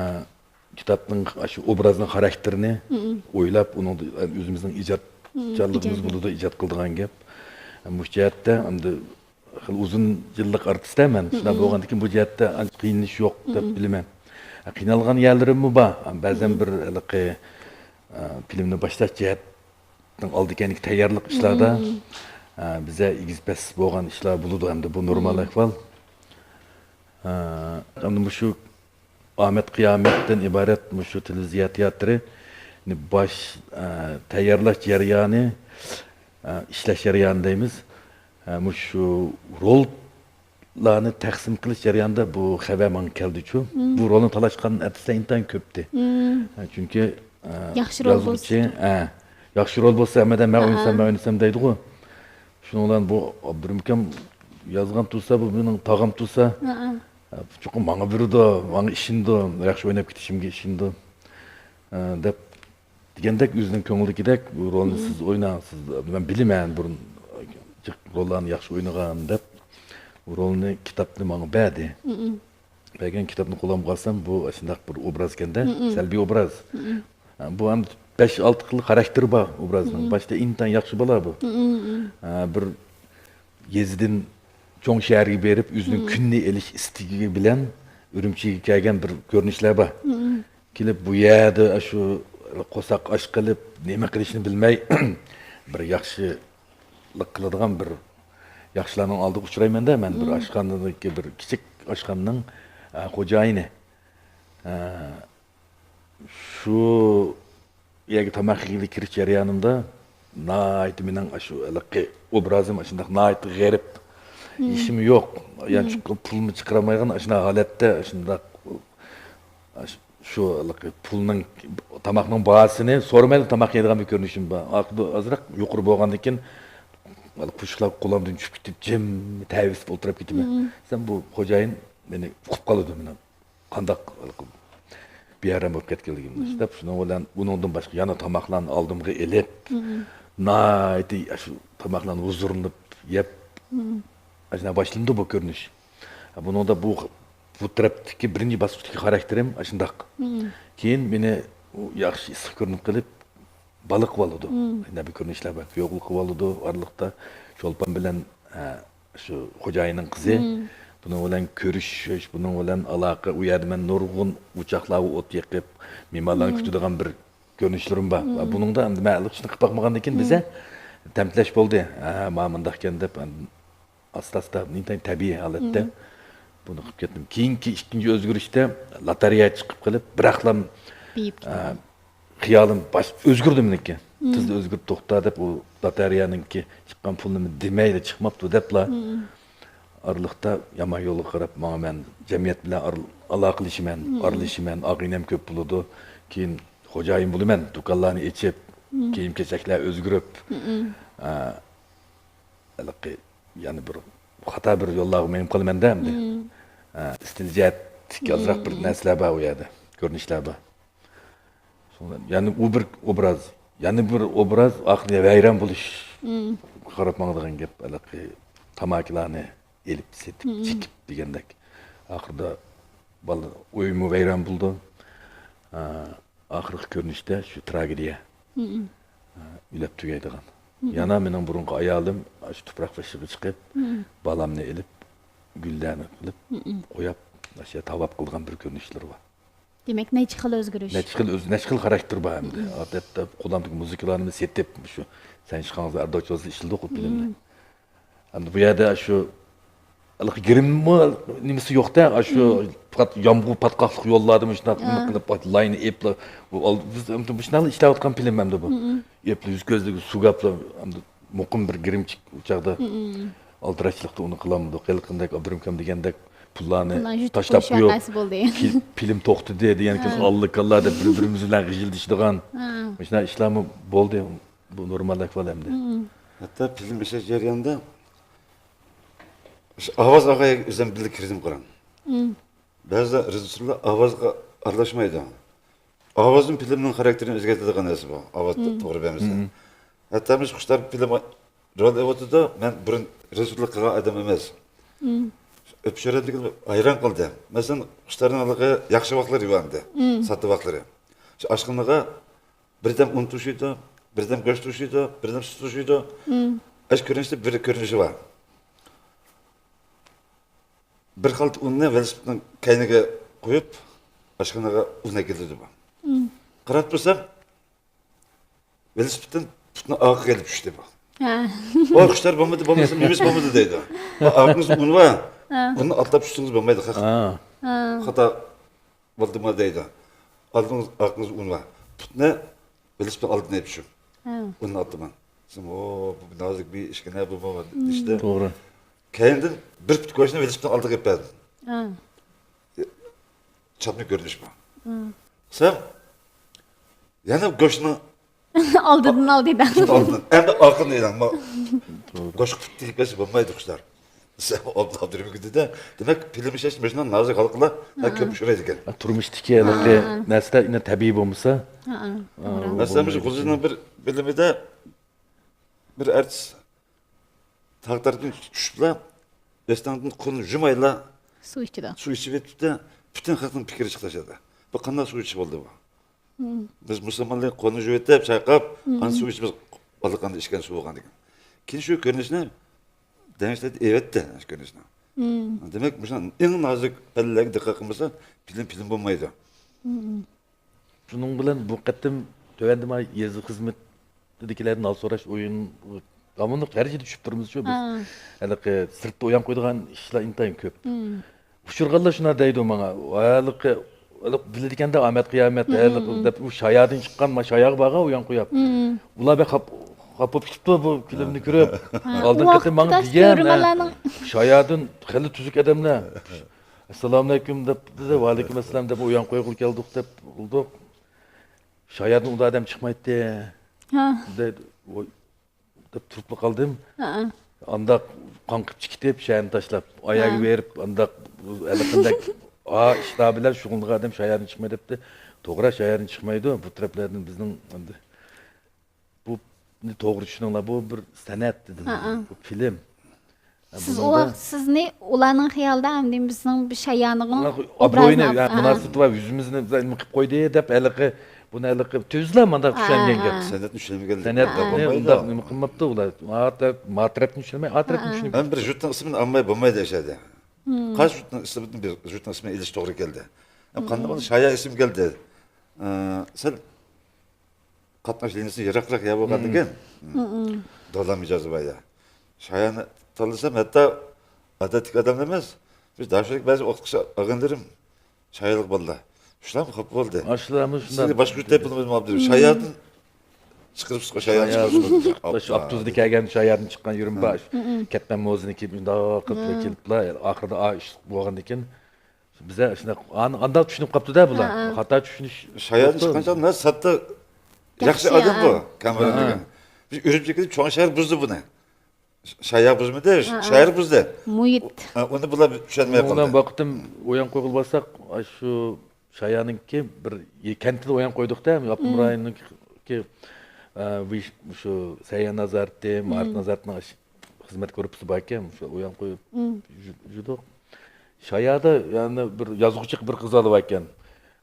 كىتابنىڭ شۇ ئوبرازنىڭ خاراكتېرىنى مم. ئويلاپ، ئۇنىڭدا ئۆزىمىزنىڭ مم. ئىجادچانلىقىمىز ئىجادىيەت. بولىدۇ، ئىجاد قىلىدىغان گەپ. مۇشۇ جەھەتتە ئەمدى خېلى ئۇزۇن يىللىق ئارتىس-تە مەن. شۇنداق مم. بولغاندىكىن بۇ جەھەتتە ئانچە قىينىلىش يوق دەپ مم. بىلىمەن. ئە، قىينالغان يەرلىرىممۇ بار. بەزەن مم. بىر ھېلىقى، ئە، فىلىمنى باشلاش جەھەت ئالدى كەينىدىكى تەييارلىق ئىشلاردا، مم. ئە، بىزدە ئېگىز پەس بولغان ئىشلار بولىدۇ، ئەمدى بۇ نورمال مم. ئەھۋال. ئە، ئەمدى مۇشۇ ئامەت قىيامەتتىن ئىبارەت مۇشۇ تېلېۋىزىيە تىياتىرى باش، ئە، تەييارلاش جەريانى، ئە، ئىشلەش جەريانى دەيمىز. ئە، مۇشۇ روللارنى تەقسىم قىلىش جەريانىدا بۇ خەۋەر ماڭا كەلدىچۇ. بۇ رولنى تالاشقان ئارتىسلار ئىنتايىن كۆپتى. ئە، چۈنكى، ئە، ياخشى رول يازغۇچى، بولسا. ئە، ياخشى رول بولسا، ھەممىدە مەن ئوينىسام، مەن ئوينىسام دەيدىغۇ. شۇنىڭ بىلەن بۇ ئابدۇرېھىم ئاكام يازغان تۇرسا، بۇ مېنىڭ تاغام تۇرسا، چوقۇم ماڭا بېرىدۇ، ماڭا ئىشىنىدۇ، ياخشى ئويناپ كېتىشىمگە ئىشىنىدۇ، ئە، دەپ دېگەندەك، ئۆزىنىڭ كۆڭلىدىكىدەك بۇ رولنى سىز ئويناڭ، سىز، مەن بىلىمەن بۇرۇن جىق روللارنى ياخشى ئوينىغان دەپ، بۇ رولنى، كىتابنى ماڭا بەردى. بەرگەن كىتابنى قولۇمغا ئالسام، بۇ ئاشۇنداق بىر ئوبراز ئىكەندە، سەلبىي ئوبراز. ھە، بۇ ھەم بەش-ئالتە خىل خاراكتېرى بار ئوبرازنىڭ. باشتا ئىنتايىن ياخشى بالا بۇ. ھە، بىر يېزىدىن چوڭ شەھەرگە بېرىپ، ئۆزىنىڭ كۈننى ئېلىش ئىستىكى بىلەن ئۈرۈمچىگە كەلگەن بىر كۆرۈنۈشلەر بار. كېلىپ، بۇ يەردە شۇ قورساق ئاچ قىلىپ، نېمە قىلىشنى بىلمەي، بىر ياخشىلىق قىلىدىغان بىر ياخشىلارنىڭ ئالدىغا ئۇچرايمەن-دە، مەن بىر ئاشخانىدىكى، بىر كىچىك ئاشخانىنىڭ، ئە، خوجايىنى. ئە، شۇ يەرگە تاماق يېگىلى كىرىش جەريانىمدا ناھايىتى مېنىڭ ئاشۇ ھېلىقى ئوبرازىم ئاشۇنداق ناھايىتى غېرىب. ئىشىم يوق. يانچۇققا پۇلمۇ چىقىرالمايدىغان ئاشۇنداق ھالەتتە، ئاشۇنداق، ئاش-، شۇ ھېلىقى پۇلنىڭ، تاماقنىڭ باھاسىنى سورىمايلا تاماق يەيدىغان بىر كۆرۈنۈشۈم بار. ئاخىرىدا ئازراق يۇقىرى بولغاندىن كېيىن، ھېلىقى قوشۇقلار قولۇمدىن چۈشۈپ كېتىپ، جىم تەۋىسىپ ئولتۇرۇپ كېتىمەن. دېسەم، بۇ خوجايىن مېنى ئۇقۇپ قالىدۇ، مېنىڭ قانداق بىئارام بولۇپ كەتكەنلىكىمنى. دەپ، شۇنىڭ بىلەن ئۇنىڭدىن باشقا يەنە تاماقلارنى ئالدىمغا ئېلىپ، ناھايىتى شۇ تاماقلارنى ھۇزۇرلىنىپ يەپ، ئاشۇنداق باشلىنىدۇ بۇ كۆرۈنۈش. بۇنىڭدا بۇ، بۇ تەرەپتىكى بىرىنچى باسقۇچتىكى خاراكتېرىم ئاشۇنداق. كېيىن مېنى ئۇ ياخشى ئىسسىق كۆرۈنۈپ قېلىپ، بالا قىلىۋالىدۇ. يەنە بىر كۆرۈنۈشلەر بار. كۈيئوغۇل قىلىۋالىدۇ ئارىلىقتا. چولپان بىلەن، ئە، شۇ خوجايىننىڭ قىزى. بۇنىڭ بىلەن كۆرۈشۈش، بۇنىڭ بىلەن ئالاقە. ئۇ يەردە مەن نۇرغۇن ئوچاقلارغا ئوت يېقىپ، مېھمانلارنى كۈتىدىغان بىر كۆرۈنۈشلىرىم بار. ۋە بۇنىڭدا ئەمدى مەن ھېلىقى ئىشنى قىلىپ باقمىغاندىن كېيىن بىزە تەمتىلەش بولدى. ھە، ما مۇنداقكەن دەپ، ئاستا-ئاستا، ئىنتايىن تەبىئىي ھالەتتە بۇنى قىلىپ كەتتىم. كېيىنكى ئىككىنچى ئۆزگىرىشتە لاتارىيە چىقىپ قېلىپ، بىراقلا، بېيىپ ئە، كېتىدۇ. خىيالىم باش-، ئۆزگىرىدۇ مېنىڭكى. تېزلا ئۆزگىرىپ توختا دەپ، ئۇ لاتارىيەنىڭكى چىققان پۇلىنى دېمەيلا چىقماپتۇ دەپلا، ئارىلىقتا يامان يولغا قاراپ ماڭىمەن. جەمئىيەت بىلەن ئار-، ئالاقىلىشىمەن، ئارىلىشىمەن. ئاغىنەم كۆپ بولىدۇ. كېيىن خوجايىن بولىمەن، دۇكانلارنى ئېچىپ، كىيىم-كېچەكلەر ئۆزگىرىپ، ئە، ھېلىقى يەنە بىر خاتا بىر يوللارغا مېڭىپ قالىمەن-دە ئەمدى. ئە، ئىستىل جەھەتتىكى ئازراق بىر نەرسىلەر بار ئۇ يەردە، كۆرۈنۈشلەر بار. يەنە ئۇ بىر ئوبراز، يەنە بىر ئوبراز ئاخىرى ۋەيران بولۇش. قاراپ ماڭىدىغان گەپ، ھېلىقى تاماكىلارنى ئېلىپ سېتىپ، چېكىپ دېگەندەك. ئاخىرىدا بالا ئۆيمۇ ۋەيران بولىدۇ. ئا، ئاخىرقى كۆرۈنۈشتە شۇ تراگېدىيە. ئا، ئۆلۈپ تۈگەيدىغان. يەنە مېنىڭ بۇرۇنقى ئايالىم شۇ تۇپراق بېشىغا چىقىپ، بالامنى ئېلىپ، گۈللەرنى قىلىپ، قويۇپ، ئاشۇ تاۋاپ قىلغان بىر كۆرۈنۈشلىرى بار. دېمەك، نەچچە خىل ئۆزگىرىش. نەچچە خىل ئۆز-، نەچچە خىل خاراكتېر بار ئەمدى. ئادەتتە قولۇمدىكى مۇزىكىلارنى سېتىپ، شۇ سەن چىققانغا ئەردوچ بولسا ئىشلىدۇق قۇت بىلىمنى. ئەمدى بۇ يەردە شۇ ھېلىقى گىرىممۇ نېمىسى يوق-دە، شۇ پات-، يامغۇر پاتقاقلىق يوللاردا مۇشۇنداق نېمە قىلىپ، لاينى ئېپلا، بۇ ئال-، بىز ئەمدى مۇشۇنداق ئىشلەۋاتقان فىلىم ئەمدى بۇ. ئېپلا يۈز كۆزلۈكى سۇ گەپلا ئەمدى مۇقىم بىر گىرىمچىك ئۇ چاغدا ئالدىراشچىلىقتا ئۇنى قىلالمىدۇق. ھېلىقىندەك ئابدۇرېھىم ئاكام دېگەندەك پۇللارنى پۇللارنى يۇتۇپ تاشلاپ قويۇش قويۇپ، ۋەقەسى بولدى. فىل-، فىلىم توختىدى دېگەن كېيىن ئاللىكاللا دەپ بىر-بىرىمىز بىلەن غىژىلدىشىدىغان مۇشۇنداق ئىشلارمۇ بولدى. بۇ نورمال ئەھۋال ئەمدى. ھەتتا فىلىم ئىشلەش جەريانىدا شۇ ئاۋاز ئاغايىگە ئۆزۈم بىللە كىردىم قاراڭ. بەزىدە رېژىسسورلار ئاۋازغا ئارىلاشمايدۇ. ئاۋازدىن فىلىمنىڭ خاراكتېرىنى ئۆزگەرتىدىغان نەرسە بار. ئاۋاز توغرا بەرمىسە. ھەتتا مۇشۇ قۇشلار فىلىمغا رول ئېلىۋاتىدۇ. مەن بۇرۇن رېژىسسورلۇق قىلغان ئادەم ئەمەس. ئۆپۈشۈرەتلىكىم ھەيران قىلدى. مەسىلەن، قۇشلارنىڭ ھېلىقى ياخشى ۋاقىتلىرى بار ئەمدى. ساتتى ۋاقىتلىرى. شۇ ئاشخانىغا بىردەم ئۇن توشۇيدۇ، بىردەم گۆش توشۇيدۇ، بىردەم سۈت توشۇيدۇ. ئەش كۆرۈنۈشتە بىر كۆرۈنۈشى بار. بىر خالتا ئۇننى ۋېلىسىپىتنىڭ كەينىگە قويۇپ، ئاشخانىغا ئۇن ئەكېلىدۇ بۇ. قاراپ تۇرسام، ۋېلىسىپىتتىن پۇتنىڭ ئاغىقى كېلىپ چۈشتى بۇ. ۋاي، قۇشلار بولمىدى، بولمىسا مېمىس بولمىدى دەيدۇ. ئاغىقىڭىزدا ئۇن بار. ئۇننى ئاتلاپ چۈشسىڭىز بولمايدۇ، خەق. خاتا. بولدىما دەيدۇ. ئالدىڭىز، ئارقىڭىز ئۇن بار. پۇتنى ۋېلىسىپىتنىڭ ئالدىنى يېپىشىم. ھە. ئۇننى ئاتىمەن. دېسەم، ئو، بۇ نازۇك بىر ئىشكەن بۇ، بۇ، دېيىشتى. توغرا. كەينىدىن بىر پۇت گۆشنى ۋېلىسىپىتنىڭ ئالدىغا ئېلىپ بەردىم. ھە. چاپنى كۆرۈنۈش بۇ. ھە. دېسەم، يەنە گۆشنىڭ ئالدىدىن ئالدى دەڭ. ئالدىدىن. ئەمدى ئارقىدىن ئېلىڭ. ما-، گۆش پۇت تېگىپ كەتسە بولمايدۇ، قۇشلار. دېسەم، ئابدۇلئابدۇرېھىم دېدى-دە، دېمەك، پىلىم ئىشلەش مۇشۇنداق نازۇك ھالقىلار ھە، كۆپ ئۇچرايدىكەن. تۇرمۇشتىكى ھېلىقى ھە. نەرسىلەر ئېنى تەبىئىي بولمىسا، ھە، ھە. ئە، توغرا. مەسىلەن، مۇشۇ بولمايدۇ. غۇلجىنىڭ بىر فىلىمىدا بىر ئارتىس تاغ تەرەپتىن چۈشۈپلا، ئۆستەڭدىن قولىنى يۇمايلا سۇ ئىچىدۇ. سۇ ئىچىپ ئۆتۈپتۇ. پۈتۈن خەقنىڭ پىكرى چىقتى ئاشۇ يەردە. بۇ قانداق سۇ ئىچىش بولدى بۇ؟ مم. بىز مۇسۇلمانلار قولىنى يۇيۇۋېتىپ، چايقاپ، مم. ئاندىن سۇ ئىچىمىز، ئاللىقانداق ئىچكەن سۇ بولغاندىكىن. كېيىن شۇ كۆرۈنۈشنى دەڭشىلەپ ئېۋەتتى، شۇ كۆرۈنۈشنى. مم. دېمەك، مۇشۇ ئەڭ نازۇك پەللىلەرگە دىققەت قىلمىسا، پىلىم پىلىم بولمايدۇ. مم. شۇنىڭ بىلەن بۇ قېتىم تۆۋەندە ما يېزا خىزمىتىدىكىلەردىن ھال سوراش ئويۇن داۋاملىق ھەر يىلى چۈشۈپ تۇرىمىزچۇ بىز. ھە. ھېلىقى سىرتتا ئويان قويىدىغان ئىشلار ئىنتايىن كۆپ. مم. ئۇچرىغانلار شۇنداق دەيدۇ ماڭا، ھېلىقى، ھېلىقى بىلىدىكەندە ئامەت قىيامەت، مم، ھېلىقى مم. دەپ ئۇ شايادىن چىققان، ما شاياغا بارغان ئويان قويۇپ. مم. ئۇلار بەك خاپ-، خاپا بولۇپ كېتىپتۇ بۇ فىلىمنى كۆرۈپ. ھە، ئالدىنقى قېتىم ماڭا دېگەن، ھە، شايادىن خېلى تۈزۈك ئادەملەر. ئەسسالامۇئەلەيكۇم دەپ، بىزدە ۋەئەلەيكۇم ئەسسالام دەپ ئويان قويغىلى كەلدۇق دەپ قىلدۇق. شايادىن ئۇنداق ئادەم چىقمايتتى. ھە. دەپ، ۋوي، دەپ تۇرۇپلا قالدىم. ھە. ئانداق قاڭقىپ چىقىپ، شەھەرنى تاشلاپ، ئاياغا ھە. بېرىپ، ئانداق ھېلىقىندەك، ئا، ئىشلار بىلەن شۇغۇللىنىدىغان ئادەم شايادىن چىقماي دەپتۇ. توغرا، شايادىن چىقمايدۇ. بۇ تەرەپلەردىن بىزنىڭ ئەمدى بۇنى توغرا چۈشىنىڭلار، بۇ بىر سەنئەت دېدىم. ھە، ھە. بۇ فىلىم. سىز ئۇ بۇنىڭدا ۋاقىت سىزنى ئۇلارنىڭ خىيالىدا ئەمدى بىزنىڭ بىر شايانىغىڭ ئابرويىنى، ئوبرازىنى يا، ئاپ-، ھە. مۇناسىۋىتى بار، يۈزىمىزنى بىر نېمە قىلىپ قويدى دەپ ھېلىقى، بۇنى ھېلىقى تۈزلا مانداق ھە، چۈشەنگەن ھە. گەپ. سەنئەتنى چۈشەنمىگەن سەنئەتنى گەپ. ئۇنداق نېمە قىلماپتۇ ئۇلار. ما تەرەپ، ما تەرەپنى چۈشەنمەي، ئا تەرەپنى ھە. چۈشىنىپ. مەن بىر يۇرتنىڭ ئىسمىنى ئالماي بولمايدۇ ئەشەدە. مم. قايسى يۇرتنىڭ ئىسمىنى بىر يۇرتنىڭ ئىسمىنى ئېلىش توغرا كەلدى. مم. قانداق بولدى؟ شايا ئېسىمگە كەلدى. ئە، سەل قاتناش لىنىيىسى يىراقراق يا بولغاندىكىن. مم. مم. دولان مىجەزى بار يا. شايانى تاللىسام، ھەتتا ئادەتتىكى ئادەملا ئەمەس، بىز داشۆدىكى بەزى ئوقۇتقۇچى ئاغىنىلىرىم شايالىق بالىلار. شۇلارمۇ خاپا بولدى. ئاشۇلارمۇ شۇنداق. سىزگە باشقا يۇرتتا بولمىدىمۇ ئابدۇرېھىم؟ مم. شايادىن چىقىرىپ چىققان شايادىن شايادىن چىقىرىپ چىققان. شۇ ئاپتوبۇسدا كەلگەن شايادىن چىققان يۈرۈم بار. مم. كەتمەن موزىنى كىيىپ، مۇنداق قىلىپ مم. كېلىپلا، ئاخىرىدا ئا ئىش بولغاندىكىن، بىزە شۇنداق، ئان-، ئانداق چۈشىنىپ قاپتۇ-دە بۇلار. ھە، ھە. خاتا چۈشىنىش شايادىن بوپتۇ. چىققان چاغدا سەتتە ياخشى ياخشى، ئادەم ھە. بۇ. كامېرون ھە. دېگەن. بىز ئۈرۈمچىگە كېلىپ چوڭ شەھەر بۇزدى بۇنى. شايا بۇزمىدى، ھە، ھە. شەھەر بۇزدى. مۇھىت. ھە، ئۇنى بۇلار چۈشەنمەي قالدى. بۇ قېتىم ئويان قويغىلى بارساق، ئاشۇ شايانىڭكى بىر كەنتىدە ئويان قويدۇق-دە، ئاپتونوم مم. رايوننىڭكى، ئە، شۇ سەھىيە نازارىتى، مائارىپ مم. نازارىتىنىڭ خىزمەت گۇرۇپپىسى باركەن، شۇ ئويان قويۇپ مم. يۈ-، يۈردۇق. شايادا يەنە بىر يازغۇچى بىر قىز بالا باركەن. مم.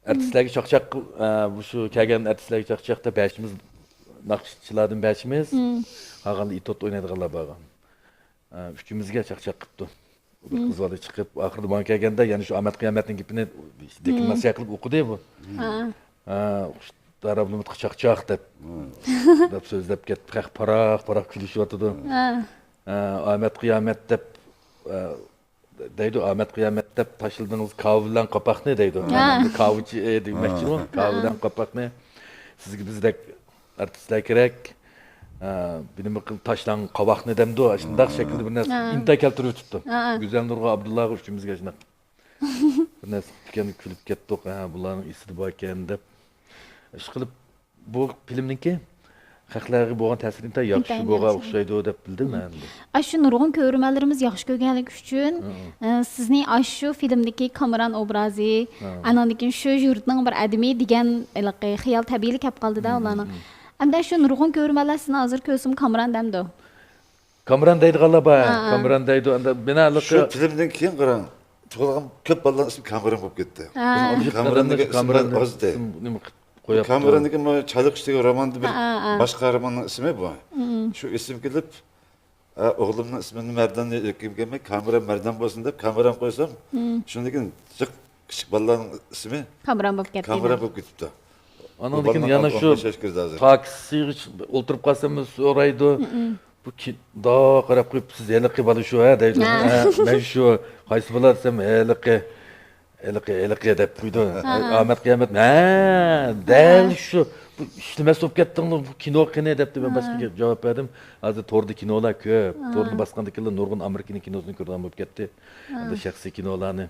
ئارتىسلارغا چاقچاق قىل-، ئە، مۇشۇ كەلگەن ئارتىسلارغا چاقچاق دەپ، بەشىمىز ناخشىچىلاردىن بەشىمىز، مم. قالغاندا ئېتوت ئوينايدىغانلار بارغان. ئە، ئۈچىمىزگە چاقچاق قىپتۇ. بىر مم. قىز بالا چىقىپ، ئاخىرىدا ماڭا كەلگەندە يەنە شۇ ئامەت قىيامەتنىڭ گېپىنى دېكلاماتسىيە قىلىپ ئوقۇدى بۇ. ھە. ھە، دارابلۇمۇتقا چاقچاق دەپ، مم. دەپ سۆزلەپ كەتتى. خەق پاراق-پاراق كۈلۈشۈۋاتىدۇ. ھە. ھە، ئامەت قىيامەت دەپ، ھە، دەيدۇ، ئامەت قىيامەت دەپ تاشلىدىڭىز كاۋا بىلەن قاپاقنى دەيدۇ. ھە. كاۋىچى، ئە، دېمەكچىمۇ؟ ھە. كاۋا بىلەن قاپاقنى. سىزگە بىزدەك ئارتىسلار كېرەك. ھە، بىر نېمە قىل، تاشلاڭ قاۋاقنى دەمدۇ؟ شۇنداق ھە. شەكىلدە بىر نەرسە ھە. ئىنتايىن كەلتۈرۈۋېتىپتۇ. ھە. گۈزەل نۇرغا، ئابدۇللاغا ئۈچىمىزگە شۇنداق. بىر نەرسە ئىكەن، كۈلۈپ كەتتۇق. ھە، بۇلارنىڭ ئېسىدە باركەن دەپ. ئىشقىلىپ، بۇ فىلىمنىڭكى خەقلەرگە بولغان تەسىرى ئىنتايىن ياخشى، ئىنتايىن بولغان ياخشى. ئوخشايدۇ دەپ بىلدىم مەن. ئاشۇ نۇرغۇن كۆرۈرمەنلىرىمىز ياخشى كۆرگەنلىكى ئۈچۈن، ھە، ھە. ئە، سىزنى ئاشۇ فىلىمدىكى كامېران ئوبرازى، ھە. ئانىڭدىن كېيىن شۇ يۇرتنىڭ بىر ئادىمى دېگەن ھېلىقى خىيال تەبىئىيلا كەپ قالدىدا ھە، ئۇلارنىڭ. ھە. ئەمدى شۇ نۇرغۇن كۆرۈرمەنلەر سىزنى ھازىر كۆرسىمۇ كامېران دەمدۇ؟ كامېران دەيدىغانلار بار، ھە، ھە. كامېران دەيدۇ. ئاندا مېنىڭ ھېلىقى شۇ فىلىمدىن كېيىن قاراڭ، تۇغۇلغان كۆپ بالىلارنىڭ ئىسمى كامېران بولۇپ كەتتى. ھە. ئۇنىڭ كامېراننىڭ كامېراننى ئىسمى ئازدى. ئىسىم نېمە قىلىپ قويۇپتۇ؟ كامېران دېگەن مانا چايلىق ئۈستىدىكى روماندا بىر ھە، ھە، ھە. باشقا روماننىڭ ئىسمى بۇ. مم. شۇ ئېسىمگە كېلىپ، ھە، ئوغلۇمنىڭ ئىسمىنى مەردان دېگەن كامېران مەردان بولسۇن دەپ كامېران قويسام، مم. شۇندىن كېيىن جىق كىچىك بالىلارنىڭ ئىسمى كامېران بولۇپ كەتتى. كامېران بولۇپ كېتىپتۇ. ئانىڭدىن كېيىن يەنە شۇ تاكسىغا ئولتۇرۇپ قالسام سورايدۇ. مم. بۇ كى-، داۋا قاراپ قويۇپ، «سىز ھېلىقى بالا شۇ ھە؟» دەيدۇ. ھە. ھە، مەن شۇ. قايسى بالا دېسەم، ھېلىقى. ھېلىقى، ھېلىقى دەپ قويدى. ھە، ھە. ئامەت قىيامەت. ھە، دەل شۇ. بۇ ئىشلىمەس بولۇپ كەتتىڭلۇ، بۇ كىنو قېنى دەپتۇ. مەن باشقا گەپ جاۋاب بەردىم. ھازىر توردا كىنولار كۆپ. ھە. تورنى باسقاندىكىنلا نۇرغۇن ئامېرىكىنىڭ كىنوسىنى كۆرىدىغان بولۇپ كەتتى. ھە. ئەمدى شەخسىي كىنولارنى.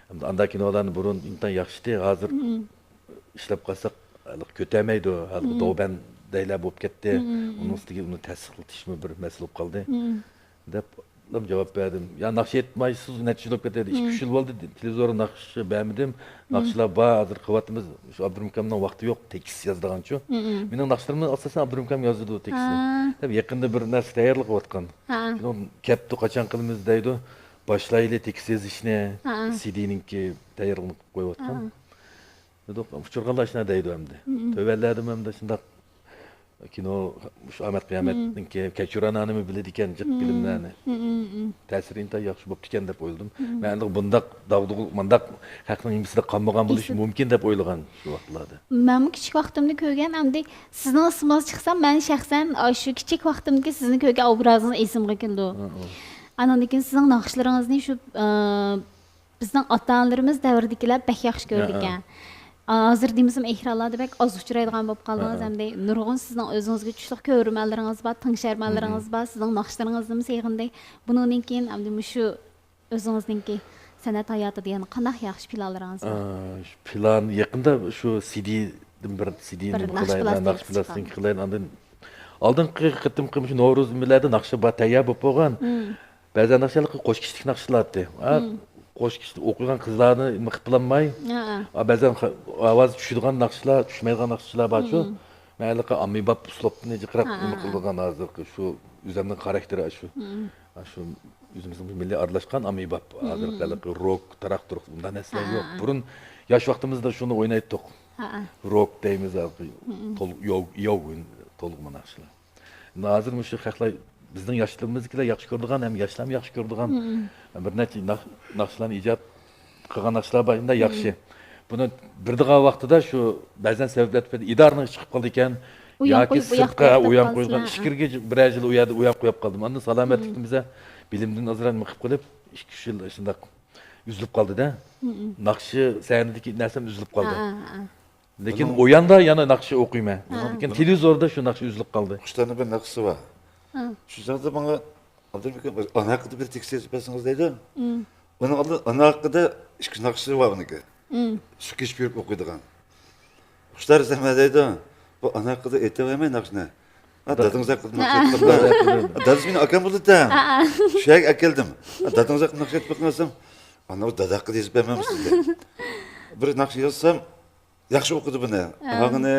ئەمدى ئانداق كىنولارنى بۇرۇن ئىنتايىن ياخشى ئىدى. ھازىر ئىشلەپ قالساق، ھېلىقى كۆتەلمەيدۇ. ھازىر دوۋبەن دەيلەر بولۇپ كەتتى. ئۇنىڭ ئۈستىگە ئۇنى تەستىقلىتىشمۇ بىر مەسىلە بولۇپ قالدى. دەپ جاۋاب بەردىم. يا ناخشا ئېيتمايسىز، نەچچە يىل بولۇپ كېتەيدى. ئىككى، ئۈچ يىل بولدى، تېلېۋىزورغا ناخشا بەرمىدىم. ناخشىلار بار، ھازىر قىلىۋاتىمىز. شۇ ئابدۇرۇھىم ئاكامنىڭ ۋاقتى يوق، تېكىست يازىدىغانچۇ. مېنىڭ ناخشىلىرىمنى ئاساسەن ئابدۇرۇھىم ئاكام يازىدۇ تېكىستنى. دەپ يېقىندا بىر نەرسە تەييارلىق قىلىۋاتقان. شۇنىڭ كەپتۇ، قاچان قىلىمىز دەيدۇ. باشلايلى تېكىست يېزىشنى، سىدىنىڭكى تەييارلىقىنى قىلىپ قويۇۋاتقان. دېدۇق، ئۇچرىغانلار ئاشۇنداق دەيدۇ ئەمدى. تۆۋەنلەردىمۇ ئەمدى شۇنداق كىنو، مۇشۇ ئامەت قىيامەتنىڭكى كەچۈرەنانىمۇ بىلىدىكەن جىق فىلىملەرنى. تەسىرى ئىنتايىن ياخشى بوپتىكەن دەپ ئويلىدىم. مەن ئەمدى بۇنداق داغدۇغىلىق، مۇنداق خەقنىڭ نېمىسىدە قالمىغان بولۇشى مۇمكىن دەپ ئويلىغان شۇ ۋاقىتلاردا. مەنمۇ كىچىك ۋاقتىمدا كۆرگەن، ئەمدى سىزنىڭ ئىسمىڭىز چىقسا، مەن شەخسەن، ئاشۇ كىچىك ۋاقتىمدىكى سىزنى كۆرگەن ئوبرازىڭىز ئېسىمگە كېلىدۇ. ئاندىن كېيىن سىزنىڭ ناخشىلىرىڭىزنى شۇ، ئە، بىزنىڭ ئاتا-ئانىلىرىمىز دەۋرىدىكىلەر بەك ياخشى كۆرىدىكەن. ھە، ھە. ھازىر دېمىسەم، ئېكرانلاردا بەك ئاز ئۇچرايدىغان بولۇپ قالدىڭىز. ھە، ھە. ئەمدى نۇرغۇن سىزنىڭ ئۆزىڭىزگە چۈشلۈق كۆرۈرمەنلىرىڭىز بار، تىڭشارمەنلىرىڭىز بار، سىزنىڭ ناخشىلىرىڭىزنىمۇ سېغىندى. بۇنىڭدىن كېيىن ئەمدى مۇشۇ ئۆزىڭىزنىڭكى سەنئەت ھاياتىدا يەنە قانداق ياخشى پىلانلىرىڭىز بار؟ ئا، شۇ پىلان يېقىندا شۇ سىدىدىن بىر سىدىنى بىر ناخشا قىلاي، پىلاستىنكىسى ناخشا چىققان. پىلاستىنكا قىلاي. ئاندىن ئالدىنقى قېتىمقى مۇشۇ نورۇز مىللەردە ناخشا بار، تەييار بولۇپ بولغان. بەزەن ناخشىلار قوش كىشىلىك ناخشىلار ئىدى. ھە، قوش كىشىلىك ئوقۇيدىغان قىزلارنى نېمە قىلالماي، ھە، ھە. ھە، بەزەن ئاۋازى چۈشىدىغان ناخشىلار، چۈشمەيدىغان ناخشىلار بارچۇ. مەن ھېلىقى ئاممىباب ئۇسلۇبنى جىقراق نېمە قىلىدىغان ھازىرقى شۇ ئۆزۈمنىڭ خاراكتېرى شۇ. شۇ ئۆزىمىزنىڭ مىللىي ئارىلاشقان ئاممىباب. ھازىرقى ھېلىقى روك، تاراق-تۇرۇق ئۇنداق نەرسىلەر يوق. بۇرۇن ياش ۋاقتىمىزدا شۇنى ئوينايتتۇق. روك دەيمىز، تول-، يو-، يوۋىن، تولغىما ناخشىلار. ھازىر مۇشۇ خەقلەر، بىزنىڭ ياشلىرىمىزدىكىلەر ياخشى كۆرىدىغان ھەم ياشلارمۇ ياخشى كۆرىدىغان بىر نەچچە ناخ-، ناخشىلارنى ئىجاد قىلغان ناخشىلار بار، شۇنداق ياخشى. بۇنى بېرىدىغان ۋاقتىدا شۇ بەزەن سەۋەبلەر تۈپەيلى ئىدارىنىڭ ئىشى چىقىپ قالىدىكەن، ياكى سىرتقا ئۇيان قويۇپ قويغان، ئىچكىرىگە بىرەر يىل ئۇ يەردە ئۇيان قويۇپ قالدىم. ئاندىن سالامەتلىكىمىزدە بىلىمدىن ئازراق مېقىپ قېلىپ، ئىككى، ئۈچ يىل شۇنداق ئۈزۈلۈپ قالدىدە. ناخشا سەھنىدىكى نەرسەم ئۈزۈلۈپ قالدى. لېكىن ئۇياندا يەنە ناخشا ئوقۇيمەن. لېكىن تېلېۋىزوردا شۇ ناخشا ئۈزۈلۈپ قالدى. قۇشلارنىڭ بىر ناخشىسى بار. شۇ چاغدا ماڭا ئابدۇرېھىم ئاكام، ئانا ھەققىدە بىر تېكىست يېزىپ بەرسىڭىز دەيدۇ. ئۇنىڭ ئالدىدا ئانا ھەققىدە ئىككى ناخشىسى بار ئۇنىڭكى. سۇ كېچىپ يۈرۈپ ئوقۇيدىغان. قۇشلار سەمە دەيدۇ. بۇ ئانا ھەققىدە ئېيتىۋەرمەي ناخشىنى. ھە، دادىڭىز ھەققىدە ناخشا ئېيتىپ بېقىڭ. دادىسى مېنىڭ ئاكام بولىدۇ-دە. شۇ يەرگە ئەكەلدىم. ھە، دادىڭىز ھەققىدە ناخشا ئېيتىپ بېقىڭ دېسەم، ئانا، بۇ دادا ھەققىدە يېزىپ بەرمەمسىز دېدى. بىر ناخشا يازسام، ياخشى ئوقۇدى بۇنى. ئاڭىنى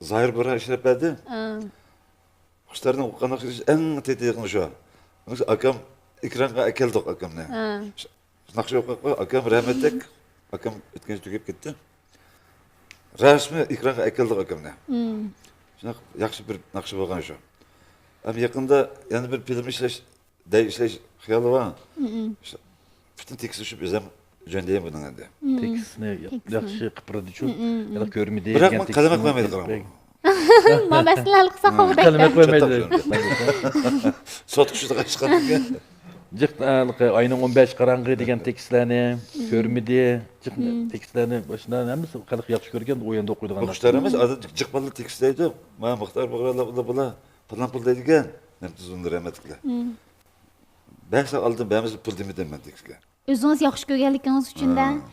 زاھىر بۇرھان ئىشلەپ بەردى. قۇشلارنىڭ ئوقۇغان ناخشىسى ئەڭ تېتىغىنى شۇ. ئاكام ئېكرانغا ئەكەلدۇق ئاكامنى. ناخشا ئوقۇپ، ئاكام رەھمەتلىك. ئاكام ئۆتكەن يىل تۈگەپ كەتتى. رەسمىي ئېكرانغا ئەكەلدۇق ئاكامنى. شۇنداق ياخشى بىر ناخشا بولغان شۇ. ھەم يېقىندا يەنە بىر فىلىم ئىشلەش، دەي ئىشلەش خىيالى بار. شۇ پۈتۈن تېكىستى شۇ بىزەم جۆندىيەم بۇنىڭ ئەمدى. تېكىستنى ياخشى قىلىپ بېرىدىچۇ. يەنە كۆرمىدى. بىراق ماڭا قەلەم قويمايدۇ. ما مەسىلە ھەل قىلساق بولدى. قەلەم قويمايدۇ. سوتقا چۈشىدىغان ئىش قالمىدى. جىق، ئاينىڭ ئون بەش قاراڭغۇ دېگەن تېكىستلەرنى، كۆرمىدى. جىق تېكىستلەرنى، شۇنداق ھەممىسى خەلق ياخشى كۆرگەن، ئويۇندا ئوقۇيدىغان. بۇ قۇشلار ئەمەس، ئادەم جىق بالىلار تېكىست دەيدۇ. مانا مۇختار بۇغرالا، ئۇلار، بۇلار پالان پۇل دەيدىكەن. نەمتۇزۇنلار رەھمەتلىكلەر. بەرسە ئالدىم، بەرمىسە پۇل دېمىدىم مەن تېكىستكە. ئۆزىڭىز ياخشى كۆرگەنلىكىڭىز ئۈچۈن-دە. ھە.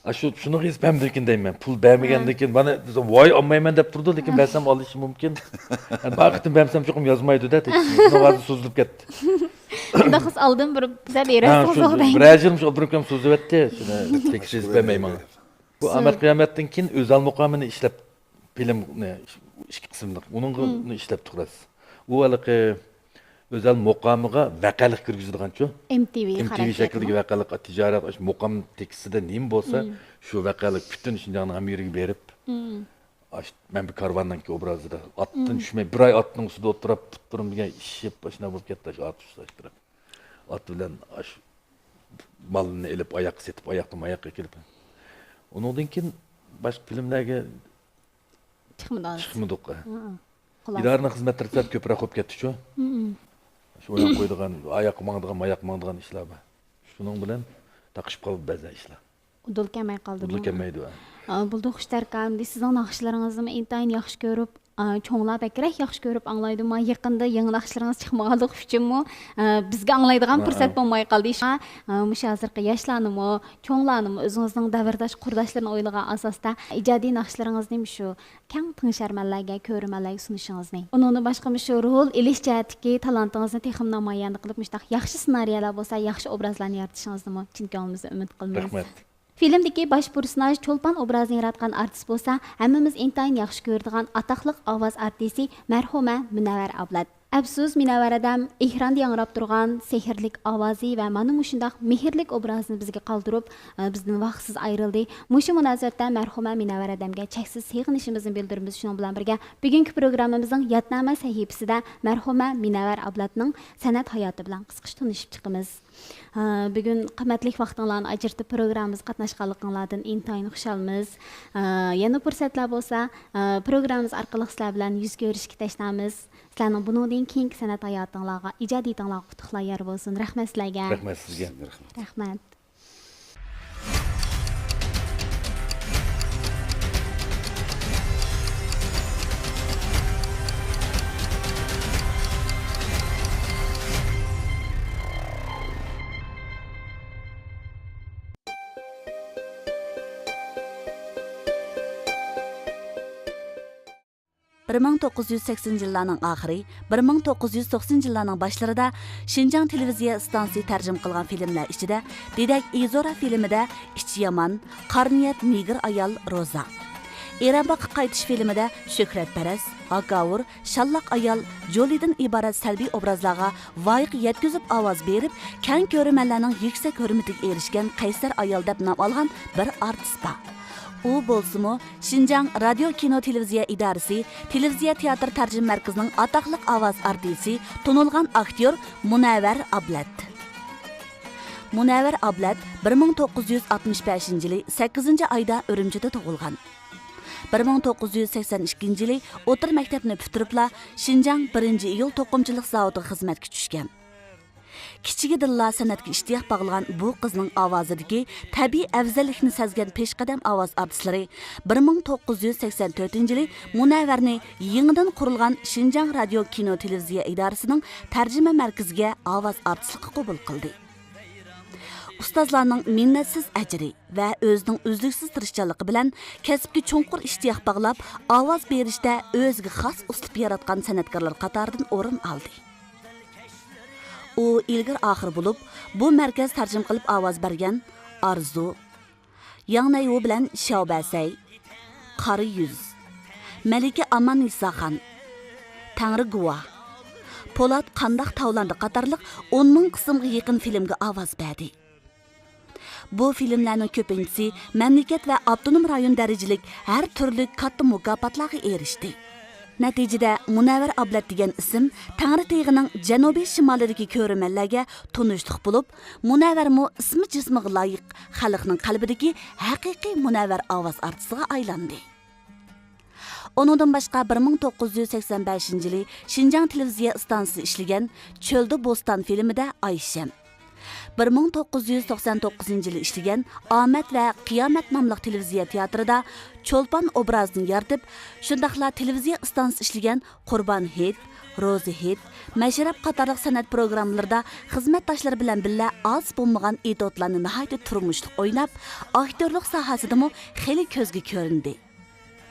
ئاشۇ، شۇنىڭغا ھېساب بەرمىدىكىن دەيمەن. پۇل بەرمىگەندىكىن، مانا دېسەم، ۋاي، ئالمايمەن دەپ تۇرىدۇ، لېكىن بەرسەم ئالىشى مۇمكىن. بار قېتىم بەرمىسەم چوقۇم يازمايدۇ-دە، تېكىستنى. شۇنىڭغا ھازىر سوزۇلۇپ كەتتى. ئۇنداق قىلسا ئالدىن بىر بىزە ھە، بېرەسىز شۇ، دەيمەن. بىرەر يىل شۇ ئابدۇرېھىم سوزۇۋەتتى، شۇنى تېكىست يېزىپ بەرمەيمەن. بۇ ئامەت قىيامەتتىن كېيىن ئۆزەل مۇقامىنى ئىشلەپ، فىلىمنى ئىككى قىسىملىق، ئۇنىڭغا ئىشلەپتۇق راست. ئۇ ھېلىقى ئۆزەل مۇقامىغا ۋەقەلىك كىرگۈزىدىغانچۇ؟ ئېم تى ۋى، ئېم تى ۋى شەكلىدىكى ۋەقەلىك، تىجارەت، ئاشۇ مۇقام تېكىستىدە نېمە بولسا، شۇ ۋەقەلىك پۈتۈن شىنجاڭنىڭ ھەممە يېرىگە بېرىپ، ئاشۇ مەن بىر كارۋاننىڭكى ئوبرازىدا ئاتتىن چۈشمەي، بىر ئاي ئاتنىڭ ئۈستىدە ئولتۇرۇپ، پۇت-بۇرۇن دېگەن ئىششىپ، ئاشۇنداق بولۇپ كەتتى، ئاشۇ ئات ئۈستىدە ئاشۇ تۇرۇپ. ئات بىلەن ئاشۇ مالنى ئېلىپ، ئاياققا سېتىپ، ئاياقتىن ئاياققا كېلىپ. ئۇنىڭدىن كېيىن باشقا فىلىملەرگە چىقمىدىڭىز؟ چىقمىدۇق. ھە. خۇلاسە. ئىدارىنىڭ خىزمەتلىرى سەل كۆپرەك بولۇپ كەتتىچۇ. شۇ ئويۇن قويىدىغان، ئاياققا ماڭىدىغان، ماياققا ماڭىدىغان ئىشلار بار. شۇنىڭ بىلەن تاقىشىپ قالدى بەزى ئىشلار. ئۇدۇل كەلمەي قالدىمۇ؟ ئۇدۇل كەلمەيدۇ. ئا، بولدى، خۇشتەركە، ئەمدى سىزنىڭ ناخشىلىرىڭىزنىمۇ ئىنتايىن ياخشى كۆرۈپ، ئا، چوڭلار بەكرەك ياخشى كۆرۈپ ئاڭلايدۇ. ما يېقىندا يېڭى ناخشىلىرىڭىز چىقمىغانلىقى ئۈچۈنمۇ، ئا، بىزگە ئاڭلايدىغان پۇرسەت بولماي قالدى. شۇڭا، ئا، مۇشۇ ھازىرقى ياشلارنىمۇ، چوڭلارنىمۇ، ئۆزىڭىزنىڭ دەۋرداش قۇرداشلىرىنى ئويلىغان ئاساستا ئىجادىي ناخشىلىرىڭىزنى مۇشۇ كەڭ تىڭشارمەنلەرگە، كۆرۈرمەنلەرگە سۇنۇشىڭىزنى، ئۇنىڭدىن باشقا مۇشۇ رول ئېلىش جەھەتتىكى تالانتىڭىزنى تېخىمۇ نامايان قىلىپ، مۇشۇنداق ياخشى سېنارىيەلەر بولسا ياخشى ئوبرازلارنى يارىتىشىڭىزنىمۇ چىن كۆڭلىمىزدىن ئۈمىد قىلىمىز. رەھمەت. فىلىمدىكى باش پېرسوناژ چولپان ئوبرازىنى ياراتقان ئارتىس بولسا ھەممىمىز ئىنتايىن ياخشى كۆرىدىغان ئاتاقلىق ئاۋاز ئارتىسى مەرھۇمە مۇنەۋۋەر ئابلەت. ئەپسۇس، مۇنەۋۋەر ھەدەم ئېكراندا ياڭراپ تۇرغان سېھىرلىك ئاۋازى ۋە مانا مۇشۇنداق مېھىرلىك ئوبرازىنى بىزگە قالدۇرۇپ، ئ، بىزدىن ۋاقىتسىز ئايرىلدى. مۇشۇ مۇناسىۋەتتە مەرھۇمە مۇنەۋۋەر ھەدەمگە چەكسىز سېغىنىشىمىزنى بىلدۈرىمىز. شۇنىڭ بىلەن بىرگە، بۈگۈنكى پروگراممىمىزنىڭ يادنامە سەھىپىسىدە مەرھۇمە مۇنەۋۋەر ئابلەتنىڭ سەنئەت ھاياتى بىلەن قىسقىچە تونۇشۇپ چىقىمىز. ئا، بۈگۈن قىممەتلىك ۋاقتىڭلارنى ئاجرىتىپ پروگراممىمىزغا قاتناشقانلىقىڭلاردىن ئىنتايىن خۇشالمىز. ئا، يەنە پۇرسەتلەر بولسا، ئا، پروگراممىمىز ئارقىلىق سىلەر بىلەن يۈز كۆرۈشۈشكە تەشنامىز. سىلەرنىڭ بۇنىڭدىن كېيىنكى سەنئەت ھاياتىڭلارغا، ئىجادىيىتىڭلارغا ئۇتۇقلار يار بولسۇن. رەھمەت سىلەرگە. رەھمەت سىزگە. رەھمەت. بىر مىڭ توققۇز يۈز سەكسىنىنچى يىللارنىڭ ئاخىرى، بىر مىڭ توققۇز يۈز توقسىنىنچى يىللارنىڭ باشلىرىدا شىنجاڭ تېلېۋىزىيە ئىستانسىسى تەرجىمە قىلغان فىلىملەر ئىچىدە دېدەك ئىزورا فىلىمىدە ئىچى يامان، قارا نىيەت، نېگىر ئايال، روزا، ئېرەن باغقا قايتىش فىلىمىدە شۆھرەتپەرەس، ھاكاۋۇر، شاللاق ئايال، جولىدىن ئىبارەت سەلبىي ئوبرازلارغا ۋايىق يەتكۈزۈپ ئاۋاز بېرىپ، كەڭ كۆرۈرمەنلەرنىڭ يۈكسەك ھۆرمىتىگە ئېرىشكەن قەيسەر ئايال دەپ نام ئالغان بىر ئارتىس بار. ئۇ بولسىمۇ شىنجاڭ رادىيو كىنو تېلېۋىزىيە ئىدارىسى تېلېۋىزىيە تىياتىر تەرجىمە مەركىزىنىڭ ئاتاقلىق ئاۋاز ئارتىسى، تونۇلغان ئاكتيور مۇنەۋۋەر ئابلەت. مۇنەۋۋەر ئابلەت بىر مىڭ توققۇز يۈز ئاتمىش بەشىنچى يىلى سەككىزىنچى ئايدا ئۈرۈمچىدە تۇغۇلغان. بىر مىڭ توققۇز يۈز سەكسەن ئىككىنچى يىلى ئوتتۇرا مەكتەپنى پۈتتۈرۈپلا شىنجاڭ بىرىنچى ئىيۇل توقۇمىچىلىق زاۋۇتىغا خىزمەتكە چۈشكەن. كىچىكىدىنلا سەنئەتكە ئىشتىياق باغلىغان بۇ قىزنىڭ ئاۋازىدىكى تەبىئىي ئەۋزەللىكنى سەزگەن پېشقەدەم ئاۋاز ئارتىسلىرى بىر مىڭ توققۇز يۈز سەكسەن تۆتىنچى يىلى مۇنەۋۋەرنى يېڭىدىن قۇرۇلغان شىنجاڭ رادىيو كىنو تېلېۋىزىيە ئىدارىسىنىڭ تەرجىمە مەركىزىگە ئاۋاز ئارتىسلىققا قوبۇل قىلدى. ئۇستازلارنىڭ مىننەتسىز ئەجرى ۋە ئۆزىنىڭ ئۈزلۈكسىز تىرىشچانلىقى بىلەن كەسىپكە چوڭقۇر ئىشتىياق باغلاپ، ئاۋاز بېرىشتە ئۆزىگە خاس ئۇسلۇب ياراتقان سەنئەتكارلار قاتارىدىن ئورۇن ئالدى. ئۇ ئىلگىرى ئاخىر بولۇپ، بۇ مەركەز تەرجىمە قىلىپ ئاۋاز بەرگەن ئارزۇ، ياڭ نەيۋۇ بىلەن شياۋبەسەي، قارا يۈز، مەلىكە ئاماننىساخان، تەڭرى گۇۋاھ، پولات قانداق تاۋلاندى قاتارلىق ئون مىڭ قىسىمغا يېقىن فىلىمگە ئاۋاز بەردى. بۇ فىلىملەرنىڭ كۆپىنچىسى مەملىكەت ۋە ئاپتونوم رايون دەرىجىلىك ھەر تۈرلۈك كاتتا مۇكاپاتلارغا ئېرىشتى. نەتىجىدە، مۇنەۋۋەر ئابلەت دېگەن ئىسىم تەڭرىتېغىنىڭ جەنۇبىي شىمالىدىكى كۆرۈرمەنلەرگە تونۇشلۇق بولۇپ، مۇنەۋۋەرمۇ ئىسمى جىسمىغا لايىق خەلقنىڭ قەلبىدىكى ھەقىقىي مۇنەۋۋەر ئاۋاز ئارتىسىغا ئايلاندى. ئۇنىڭدىن باشقا، بىر مىڭ توققۇز يۈز سەكسەن بەشىنچى يىلى شىنجاڭ تېلېۋىزىيە ئىستانسىسىدا ئىشلىگەن چۆلدە بوستان فىلىمىدە ئايشەم، بىر مىڭ توققۇز يۈز توقسان توققۇزىنچى يىلى ئىشلىگەن ئامەت ۋە قىيامەت ناملىق تېلېۋىزىيە تىياتىرىدا چولپان ئوبرازىنى يارىتىپ، شۇنداقلا تېلېۋىزىيە ئىستانسىسىدا ئىشلىگەن قۇربان ھېيت، روزا ھېيت، مەشرەپ قاتارلىق سەنئەت پروگراممىلىرىدا خىزمەتداشلىرى بىلەن بىللە ئاز بولمىغان ئېتوتلارنى ناھايىتى تۇرمۇشلۇق ئويناپ، ئاكتيورلۇق ساھەسىدىمۇ خېلى كۆزگە كۆرۈندى.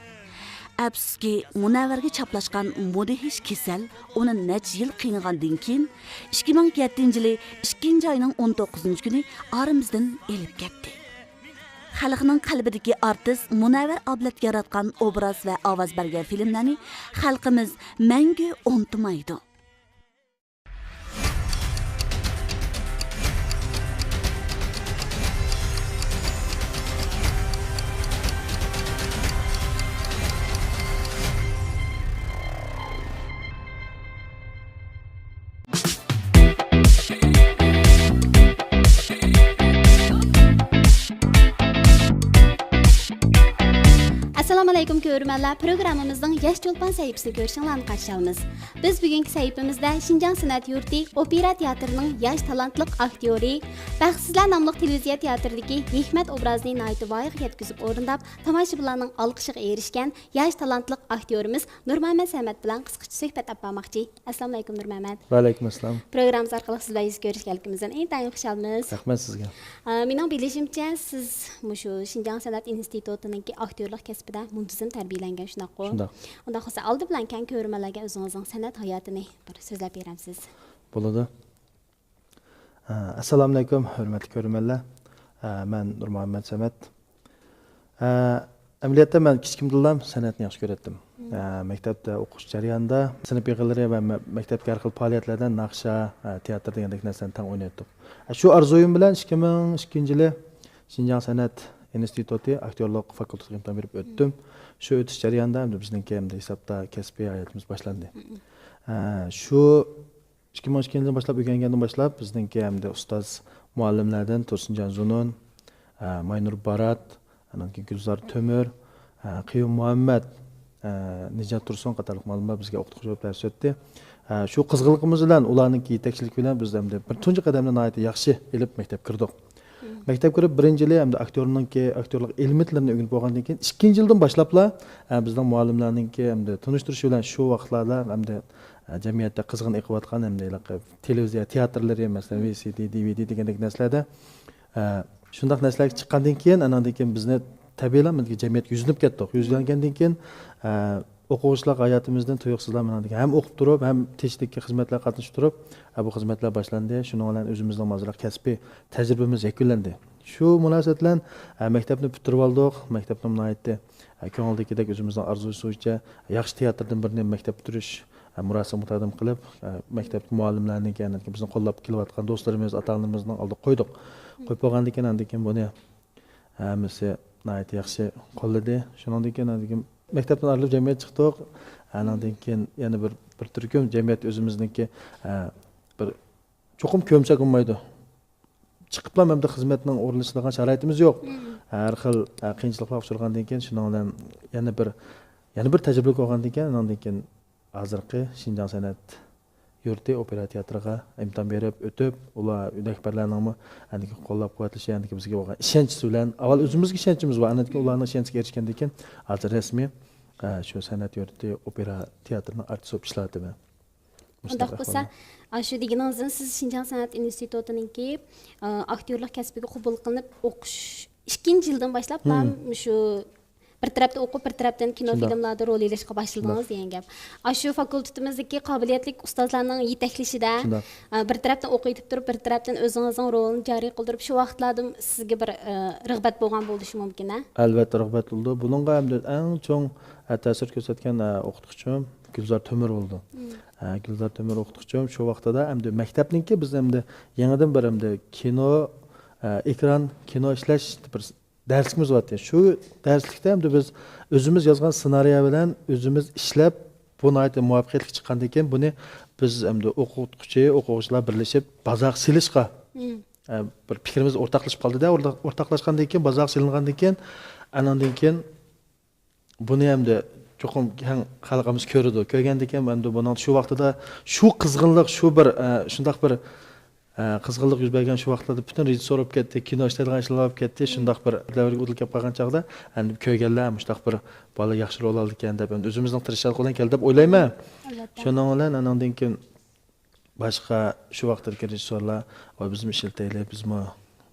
ئەپسۇسكى، مۇنەۋۋەرگە چاپلاشقان مۇدھىش كېسەل ئۇنى نەچچە يىل قىينىغاندىن كېيىن، ئىككى مىڭ يەتتىنچى يىلى ئىككىنچى ئاينىڭ ئون توققۇزىنچى كۈنى ئارىمىزدىن ئېلىپ كەتتى. خەلقنىڭ قەلبىدىكى ئارتىس مۇنەۋۋەر ئابلەت ياراتقان ئوبراز ۋە ئاۋاز بەرگەن فىلىملەرنى خەلقىمىز مەڭگۈ ئۇنتۇمايدۇ. ئەسسالامۇ ئەسسالامۇئەلەيكۇم كۆرۈرمەنلەر، پروگراممىمىزنىڭ ياش چولپان سەھىپىسىنى كۆرۈشۈڭلارنى قارشى ئالىمىز. بىز بۈگۈنكى سەھىپىمىزدە شىنجاڭ سەنئەت يۇرتى ئوپېرا تىياتىرىنىڭ ياش تالانتلىق ئاكتيورى، بەختسىزلەر ناملىق تېلېۋىزىيە تىياتىرىدىكى ھېكمەت ئوبرازىنى ناھايىتى ۋايىغا يەتكۈزۈپ ئورۇنداپ، تاماشىبىنلارنىڭ ئالقىشىغا ئېرىشكەن ياش تالانتلىق ئاكتيورىمىز نۇرمۇھەممەت سەمەت بىلەن قىسقىچە سۆھبەت ئېلىپ بارماقچى. ئەسسالامۇئەلەيكۇم نۇرمۇھەممەت. ۋەئەلەيكۇم ئەسسالام. پروگراممىمىز ئارقىلىق سىز بىلەن يۈز كۆرۈشكەنلىكىمىزدىن ئىنتايىن خۇشالمىز. رەھمەت سىزگە. ئا، مېنىڭ بىلىشىمچە، سىز مۇشۇ شىنجاڭ سەنئەت ئىنستىتۇتىنىڭكى ئاكتيورلۇق كەسپىدە مۇنتىزىم تەربىيەلەنگەن، شۇنداققۇ؟ شۇنداق. ئۇنداق بولسا، ئالدى بىلەن كەڭ كۆرۈرمەنلەرگە ئۆزىڭىزنىڭ سەنئەت ھاياتىنى بىر سۆزلەپ بېرەمسىز؟ بولىدۇ. ئە، ئەسسالامۇئەلەيكۇم، ھۆرمەتلىك كۆرۈرمەنلەر. ئە، مەن نۇرمۇھەممەت سەمەت. ئە، ئەمەلىيەتتە مەن كىچىكىمدىنلا سەنئەتنى ياخشى كۆرەتتىم. ئە، مەكتەپتە ئوقۇش جەريانىدا سىنىپ يىغىنلىرى ۋە مە-، مەكتەپتىكى ھەر خىل پائالىيەتلەردە ناخشا، ئە، تېئاتىر دېگەندەك نەرسىلەرنى تەڭ ئوينايتتۇق. ئە، شۇ ئارزۇيۇم بىلەن ئىككى مىڭ ئىككىنچى يىلى شىنجاڭ سەنئەت ئىنستىتۇتى ئاكتيورلۇق فاكۇلتېتىغا ئىمتىھان بېرىپ ئۆتتۈم. شۇ ئۆتۈش جەريانىدا ئەمدى بىزنىڭكى ئەمدى ھېسابتا كەسپىي ھاياتىمىز باشلاندى. ئە، شۇ ئىككى مىڭ ئىككىنچى يىلدىن باشلاپ ئۆگەنگەندىن باشلاپ بىزنىڭكى ئەمدى ئۇستاز مۇئەللىملەردىن تۇرسۇنجان زۇنۇن، ئە، ماينۇر بارات، ئاندىن كېيىن گۈلزار تۆمۈر، ئە، قېيۇم مۇھەممەت، ئە، نىجات تۇرسۇن قاتارلىق مۇئەللىملەر بىزگە ئوقۇتقۇچى بولۇپ دەرس ئۆتتى. ئە، شۇ قىزغىنلىقىمىز بىلەن ئۇلارنىڭكى يېتەكچىلىكى بىلەن بىز ئەمدى بىر تۇنجى قەدەمنى ناھايىتى ياخشى ئېلىپ مەكتەپكە كىردۇق. مەكتەپكە كىرىپ بىرىنچى يىلى ئەمدى ئاكتيورنىڭكى، ئاكتيورلۇق ئېلېمېنتلىرىنى ئۆگىنىپ بولغاندىن كېيىن، ئىككىنچى يىلدىن باشلاپلا، ئە، بىزنىڭ مۇئەللىملەرنىڭكى ئەمدى تونۇشتۇرۇشى بىلەن شۇ ۋاقىتلاردا ئەمدى، ئە، جەمئىيەتتە قىزغىن ئېقىۋاتقان ئەمدى ھېلىقى تېلېۋىزىيە تىياتىرلىرى، مەسىلەن، ۋى سى دى، دى ۋى دى دېگەندەك نەرسىلەردە، ئە، شۇنداق نەرسىلەرگە چىققاندىن كېيىن، ئاناندىن كېيىن بىزنى تەبىئىيلا جەمئىيەتكە يۈزلىنىپ كەتتۇق. يۈزلەنگەندىن كېيىن، ئە، ئوقۇغۇچىلىق ھاياتىمىزدىن تۇيۇقسىزلا مانا ھەم ئوقۇپ تۇرۇپ، ھەم تېشىدىكى خىزمەتلەرگە قاتنىشىپ تۇرۇپ، ھە، بۇ خىزمەتلەر باشلاندى. شۇنىڭ بىلەن ئۆزىمىزنىڭ ھازىرقى كەسپىي تەجرىبىمىز يەكۈنلەندى. شۇ مۇناسىۋەت بىلەن، ھە، مەكتەپنى پۈتتۈرۈۋالدۇق. مەكتەپنىمۇ ناھايىتى، ھە، كۆڭۈلدىكىدەك ئۆزىمىزنىڭ ئارزۇسى بويىچە ياخشى تىياتىردىن بىرنى مەكتەپ پۈتتۈرۈش، ھە، مۇراسىمىغا تەقدىم قىلىپ، ھە، مەكتەپتىكى مۇئەللىملەرنىڭ، يەنى بىزنى قوللاپ كېلىۋاتقان دوستلىرىمىز، ئاتا-ئانىلىرىمىزنىڭ ئالدىغا قويدۇق. قويۇپ بولغاندىن كېيىن، ئاندىن كېيىن بۇنى ھەممىسى ناھايىتى ياخشى قوللىدى. شۇنىڭدىن كېيىن، ئاندىن كېيىن مەكتەپتىن ئايرىلىپ جەمئىيەتكە چىقتۇق. ئانىڭدىن كېيىن يەنە بىر، بىر تۈركۈم جەمئىيەت ئۆزىمىزنىڭكى، ئە، بىر چوقۇم كۆمسەك بولمايدۇ. چىقىپلا ئەمدى خىزمەتنىڭ ئورۇنلىشىدىغان شارائىتىمىز يوق. ھەر خىل، ئە، قىيىنچىلىقلارغا ئۇچرىغاندىن كېيىن شۇنىڭ بىلەن يەنە بىر، يەنە بىر تەجرىبىلىك بولغاندىن كېيىن، ئانىڭدىن كېيىن ھازىرقى شىنجاڭ سەنئەت يۇرتى ئوپېرا تېئاتىرىغا ئىمتىھان بېرىپ ئۆتۈپ، ئۇلار رەھبەرلەرنىڭمۇ ئەنىكى قوللاپ قۇۋۋەتلىشى، ئەنىكى بىزگە بولغان ئىشەنچىسى بىلەن، ئاۋۋال ئۆزىمىزگە ئىشەنچىمىز بار، ئاندىن كېيىن ئۇلارنىڭ ئىشەنچىگە ئېرىشكەندىن كېيىن، ھازىر رەسمىي، ئە، شۇ سەنئەت يۇرتى ئوپېرا تېئاتىرىنىڭ ئارتىسى بولۇپ ئىشلەۋاتىمەن. ئۇنداق بولسا، ئاشۇ دېگىنىڭىزدىن سىز شىنجاڭ سەنئەت ئىنستىتۇتىنىڭكى، ئە، ئاكتيورلۇق كەسپىگە قوبۇل قىلىنىپ ئوقۇش ئىككىنچى يىلدىن باشلاپلا مۇشۇ بىر تەرەپتىن ئوقۇپ، بىر تەرەپتىن كىنو، شۇنداق، فىلىملاردا رول ئېلىشقا باشلىدىڭىز دېگەن گەپ. ئاشۇ فاكۇلتېتىمىزدىكى قابىلىيەتلىك ئۇستازلارنىڭ يېتەكلىشىدە، شۇنداق، ئە، بىر تەرەپتىن ئوقۇۋېتىپ تۇرۇپ، بىر تەرەپتىن ئۆزىڭىزنىڭ رولىنى جارى قىلدۇرۇپ، شۇ ۋاقىتلاردا سىزگە بىر، ئە، رىغبەت بولغان بولۇشى مۇمكىن، ھە؟ ئەلۋەتتە، رىغبەت بولىدۇ. بۇنىڭغا ئەمدى ئەڭ چوڭ، ئە، تەسىر كۆرسەتكەن، ئە، ئوقۇتقۇچىم گۈلزار تۆمۈر بولىدۇ. ئە، گۈلزار تۆمۈر ئوقۇتقۇچىم شۇ ۋاقتىدا ئەمدى مەكتەپنىڭكى بىز ئەمدى يېڭىدىن بىر ئەمدى كىنو، ئە، ئېكران، كىنو ئىشلەش بىر دەرسلىكىمىز بارتتى. شۇ دەرسلىكتە ئەمدى بىز ئۆزىمىز يازغان سېنارىيە بىلەن ئۆزىمىز ئىشلەپ، بۇ ناھايىتى مۇۋەپپەقىيەتلىك چىققاندىن كېيىن، بۇنى بىز ئەمدى ئوقۇتقۇچى، ئوقۇغۇچىلار بىرلىشىپ بازارغا سېلىشقا، ئە، بىر پىكرىمىز ئورتاقلىشىپ قالدى-دە. ئورتاق-، ئورتاقلاشقاندىن كېيىن، بازارغا سېلىنغاندىن كېيىن، ئاناندىن كېيىن بۇنى ئەمدى چوقۇم كەڭ خەلقىمىز كۆرىدۇ. كۆرگەندىن كېيىن ئەمدى بۇنىڭ شۇ ۋاقتىدا شۇ قىزغىنلىق، شۇ بىر، ئە، شۇنداق بىر، ئە، قىزغىنلىق يۈز بەرگەن شۇ ۋاقىتلاردا پۈتۈن رېژىسسور بولۇپ كەتتى، كىنو ئىشلەيدىغان ئىشلار بولۇپ كەتتى. شۇنداق بىر دەۋرگە ئۇدۇل كەپ قالغان چاغدا ئەمدى كۆرگەنلەر مۇشۇنداق بىر بالا ياخشى رول ئالىدىكەن دەپ، ئەمدى ئۆزىمىزنىڭ تىرىشچانلىقى بىلەن كەلدى دەپ ئويلايمەن. ئەلۋەتتە. شۇنىڭ بىلەن ئاناندىن كېيىن باشقا شۇ ۋاقىتتىكى رېژىسسورلار، ۋاي، بىزمۇ ئىشلىتەيلى، بىزمۇ،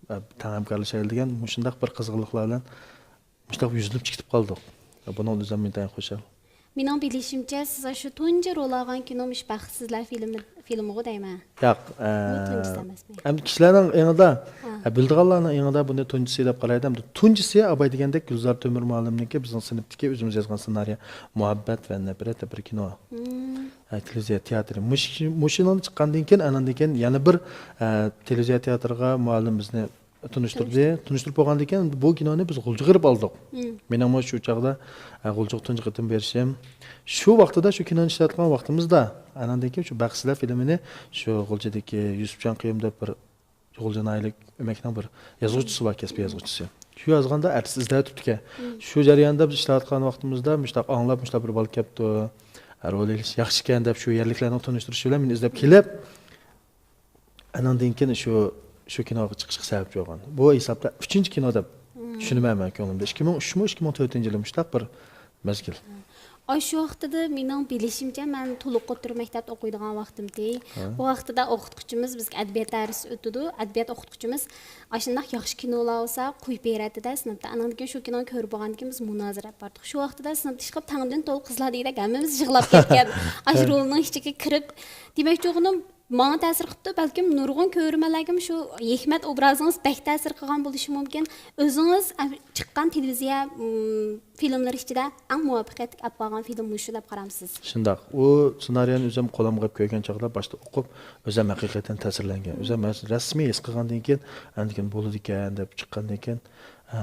ئە، تەڭ ھەمكارلىشايلى دېگەن مۇشۇنداق بىر قىزغىنلىقلار بىلەن مۇشۇنداق يۈزلىنىپ چىقىپ قالدۇق. بۇنىڭدىن ئۆزۈم ئىنتايىن خۇشال. مېنىڭ بىلىشىمچە، سىز ئاشۇ تۇنجى رول ئالغان كىنوم ئىش بەختسىزلەر فىلىمى، فىلىمىغۇ دەيمەن. ياق، ئە، بۇ تۇنجىسى ئەمەسمۇ؟ ئەمدى كىشىلەرنىڭ ئېڭىدا، ھە، ئە، بىلىدىغانلارنىڭ ئېڭىدا بۇنى تۇنجىسى دەپ قارايدۇ. ئەمدى تۇنجىسى ئاباي دېگەندەك گۈلزار تۆمۈر مۇئەللىمنىڭكى بىزنىڭ سىنىپتىكى ئۆزىمىز يازغان سېنارىيە مۇھەببەت ۋە نەپرەت دەپ بىر كىنو. ھە، تېلېۋىزىيە تىياتىرى. مۇش-، مۇشۇنىڭدىن چىققاندىن كېيىن، ئاناندىن كېيىن يەنە بىر، ئە، تېلېۋىزىيە تىياتىرىغا مۇئەللىم بىزنى تونۇشتۇردى. تونۇشتۇردى. تونۇشتۇرۇپ بولغاندىن كېيىن بۇ كىنونى بىز غۇلجىغا بېرىپ ئالدۇق. مېنىڭمۇ شۇ چاغدا، ئە، غۇلجىغا تۇنجى قېتىم بېرىشىم. شۇ ۋاقتىدا شۇ كىنونى ئىشلەۋاتقان ۋاقتىمىزدا، ئاناندىن كېيىن شۇ بەختسىزلەر فىلىمىنى شۇ غۇلجىدىكى يۈسۈپجان قېيۇم دەپ بىر غۇلجا ناھىيەلىك ئۆمەكنىڭ بىر يازغۇچىسى بار، كەسپىي يازغۇچىسى. شۇ يازغاندا ئەتىسى ئىزدەۋېتىپتىكەن. شۇ جەرياندا بىز ئىشلەۋاتقان ۋاقتىمىزدا مۇشۇنداق ئاڭلاپ، مۇشۇنداق بىر بالا كەپتۇ، رول ئېلىش ياخشىكەن دەپ شۇ يەرلىكلەرنىڭ تونۇشتۇرۇشى بىلەن مېنى ئىزدەپ كېلىپ، ئانىڭدىن كېيىن شۇ، شۇ كىنوغا چىقىشقا سەۋەبچى بولغان. بۇ ھېسابتا ئۈچىنچى كىنو دەپ چۈشىنىمەن مەن كۆڭلۈمدە. ئىككى مىڭ ئۈچمۇ، ئىككى مىڭ تۆتىنچى يىلى مۇشۇنداق بىر مەزگىل. ئاشۇ ۋاقتىدا مېنىڭ بىلىشىمچە، مەن تولۇق ئوتتۇرا مەكتەپتە ئوقۇيدىغان ۋاقتىمتى. ئۇ ۋاقتىدا ئوقۇتقۇچىمىز، بىزگە ئەدەبىيات دەرسى ئۆتىدۇ. ئەدەبىيات ئوقۇتقۇچىمىز، ئاشۇنداق ياخشى كىنولار بولسا قويۇپ بېرەتتى-دە سىنىپتا. ئانىڭدىن كېيىن شۇ كىنونى كۆرۈپ بولغاندىن كېيىن بىز مۇنازىرە ئېلىپ باردۇق. شۇ ۋاقتىدا سىنىپتا ئىشقىلىپ تەڭدىن تولۇق قىزلار دېگۈدەك ھەممىمىز يىغلاپ كەتكەن. ئاشۇ رولنىڭ ئىچىگە كىرىپ، دېمەكچى بولغىنىم، ماڭا تەسىر قىپتۇ، بەلكىم نۇرغۇن كۆرۈرمەنلەرگىمۇ شۇ ھېكمەت ئوبرازىڭىز بەك تەسىر قىلغان بولۇشى مۇمكىن. ئۆزىڭىز ئەم، چىققان تېلېۋىزىيە، ئم، فىلىملىرى ئىچىدە ئەڭ مۇۋەپپەقىيەتلىك ئەپ بارغان فىلىم مۇشۇ دەپ قارامسىز؟ شۇنداق. ئۇ سېنارىيەنى ئۆزۈم قولۇمغا ئېلىپ كۆرگەن چاغدا باشتا ئوقۇپ، ئۆزۈم ھەقىقەتەن تەسىرلەنگەن. ئۆزۈم رەسمىي ھېس قىلغاندىن كېيىن، ئاندىن كېيىن بولىدىكەن دەپ چىققاندىن كېيىن، ئە،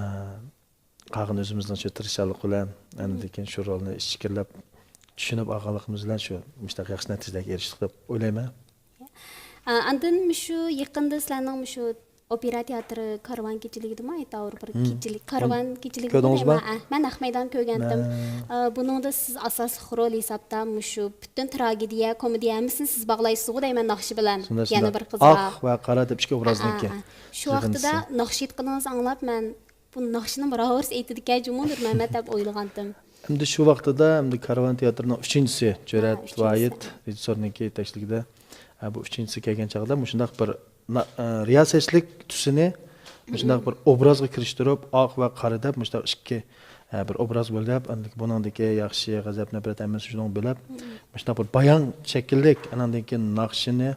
قالغىنى ئۆزىمىزنىڭ شۇ تىرىشچانلىق بىلەن، ئاندىن كېيىن شۇ رولنى ئىچكىرىلەپ چۈشىنىپ ئالغانلىقىمىز بىلەن شۇ مۇشۇنداق ياخشى نەتىجىلەرگە ئېرىشتۇق دەپ ئويلايمەن. ئا، ئاندىن مۇشۇ يېقىندا سىلەرنىڭ مۇشۇ ئوپېرا تېئاترى كارۋان كېچىلىكىدىمۇ ئېيتاۋۇر بىر كېچىلىك، كارۋان كېچىلىكىدىمۇ دەيمەن. ئە، مەن نەق مەيدان كۆرگەنتىم. ئا، بۇنىڭدا سىز ئاساسلىق رول ھېسابتا مۇشۇ پۈتۈن تراگېدىيە، كومېدىيە ھەممىسىنى سىز باغلايسىزغۇ دەيمەن ناخشا بىلەن. يەنە بىر قىزغا. ئاق ۋە قارا دەپ ئىككى ئوبرازنىڭكى. شۇ ۋاقتىدا ناخشا ئېيتقىنىڭىزنى ئاڭلاپ مەن بۇ ناخشىنىمۇ راۋۇرس ئېيتىدىكەن جۇمۇ نۇرمەمەت دەپ ئويلىغانتىم. ئەمدى شۇ ۋاقتىدا ئەمدى كارۋان تېئاتىرىنىڭ ئۈچىنچىسى، جۈرئەت ۋاھىت رېژىسسورنىڭكى يېتەكچىلىكىدە، ئە، بۇ ئۈچىنچىسى كەلگەن چاغدا مۇشۇنداق بىر نا-، ئە، رىياسەتچىلىك تۈسىنى مۇشۇنداق بىر ئوبرازغا كىرىشتۈرۈپ، ئاق ۋە قارا دەپ مۇشۇنداق ئىككى، ئە، بىر ئوبراز بۆلۈپ، ئەمدى بۇنىڭدىكى ياخشى، غەزەپ، نەپرەت ھەممىسىنى شۇنىڭغا بۆلۈپ، مۇشۇنداق بىر بايان شەكىللىك، ئانىڭدىن كېيىن ناخشىنى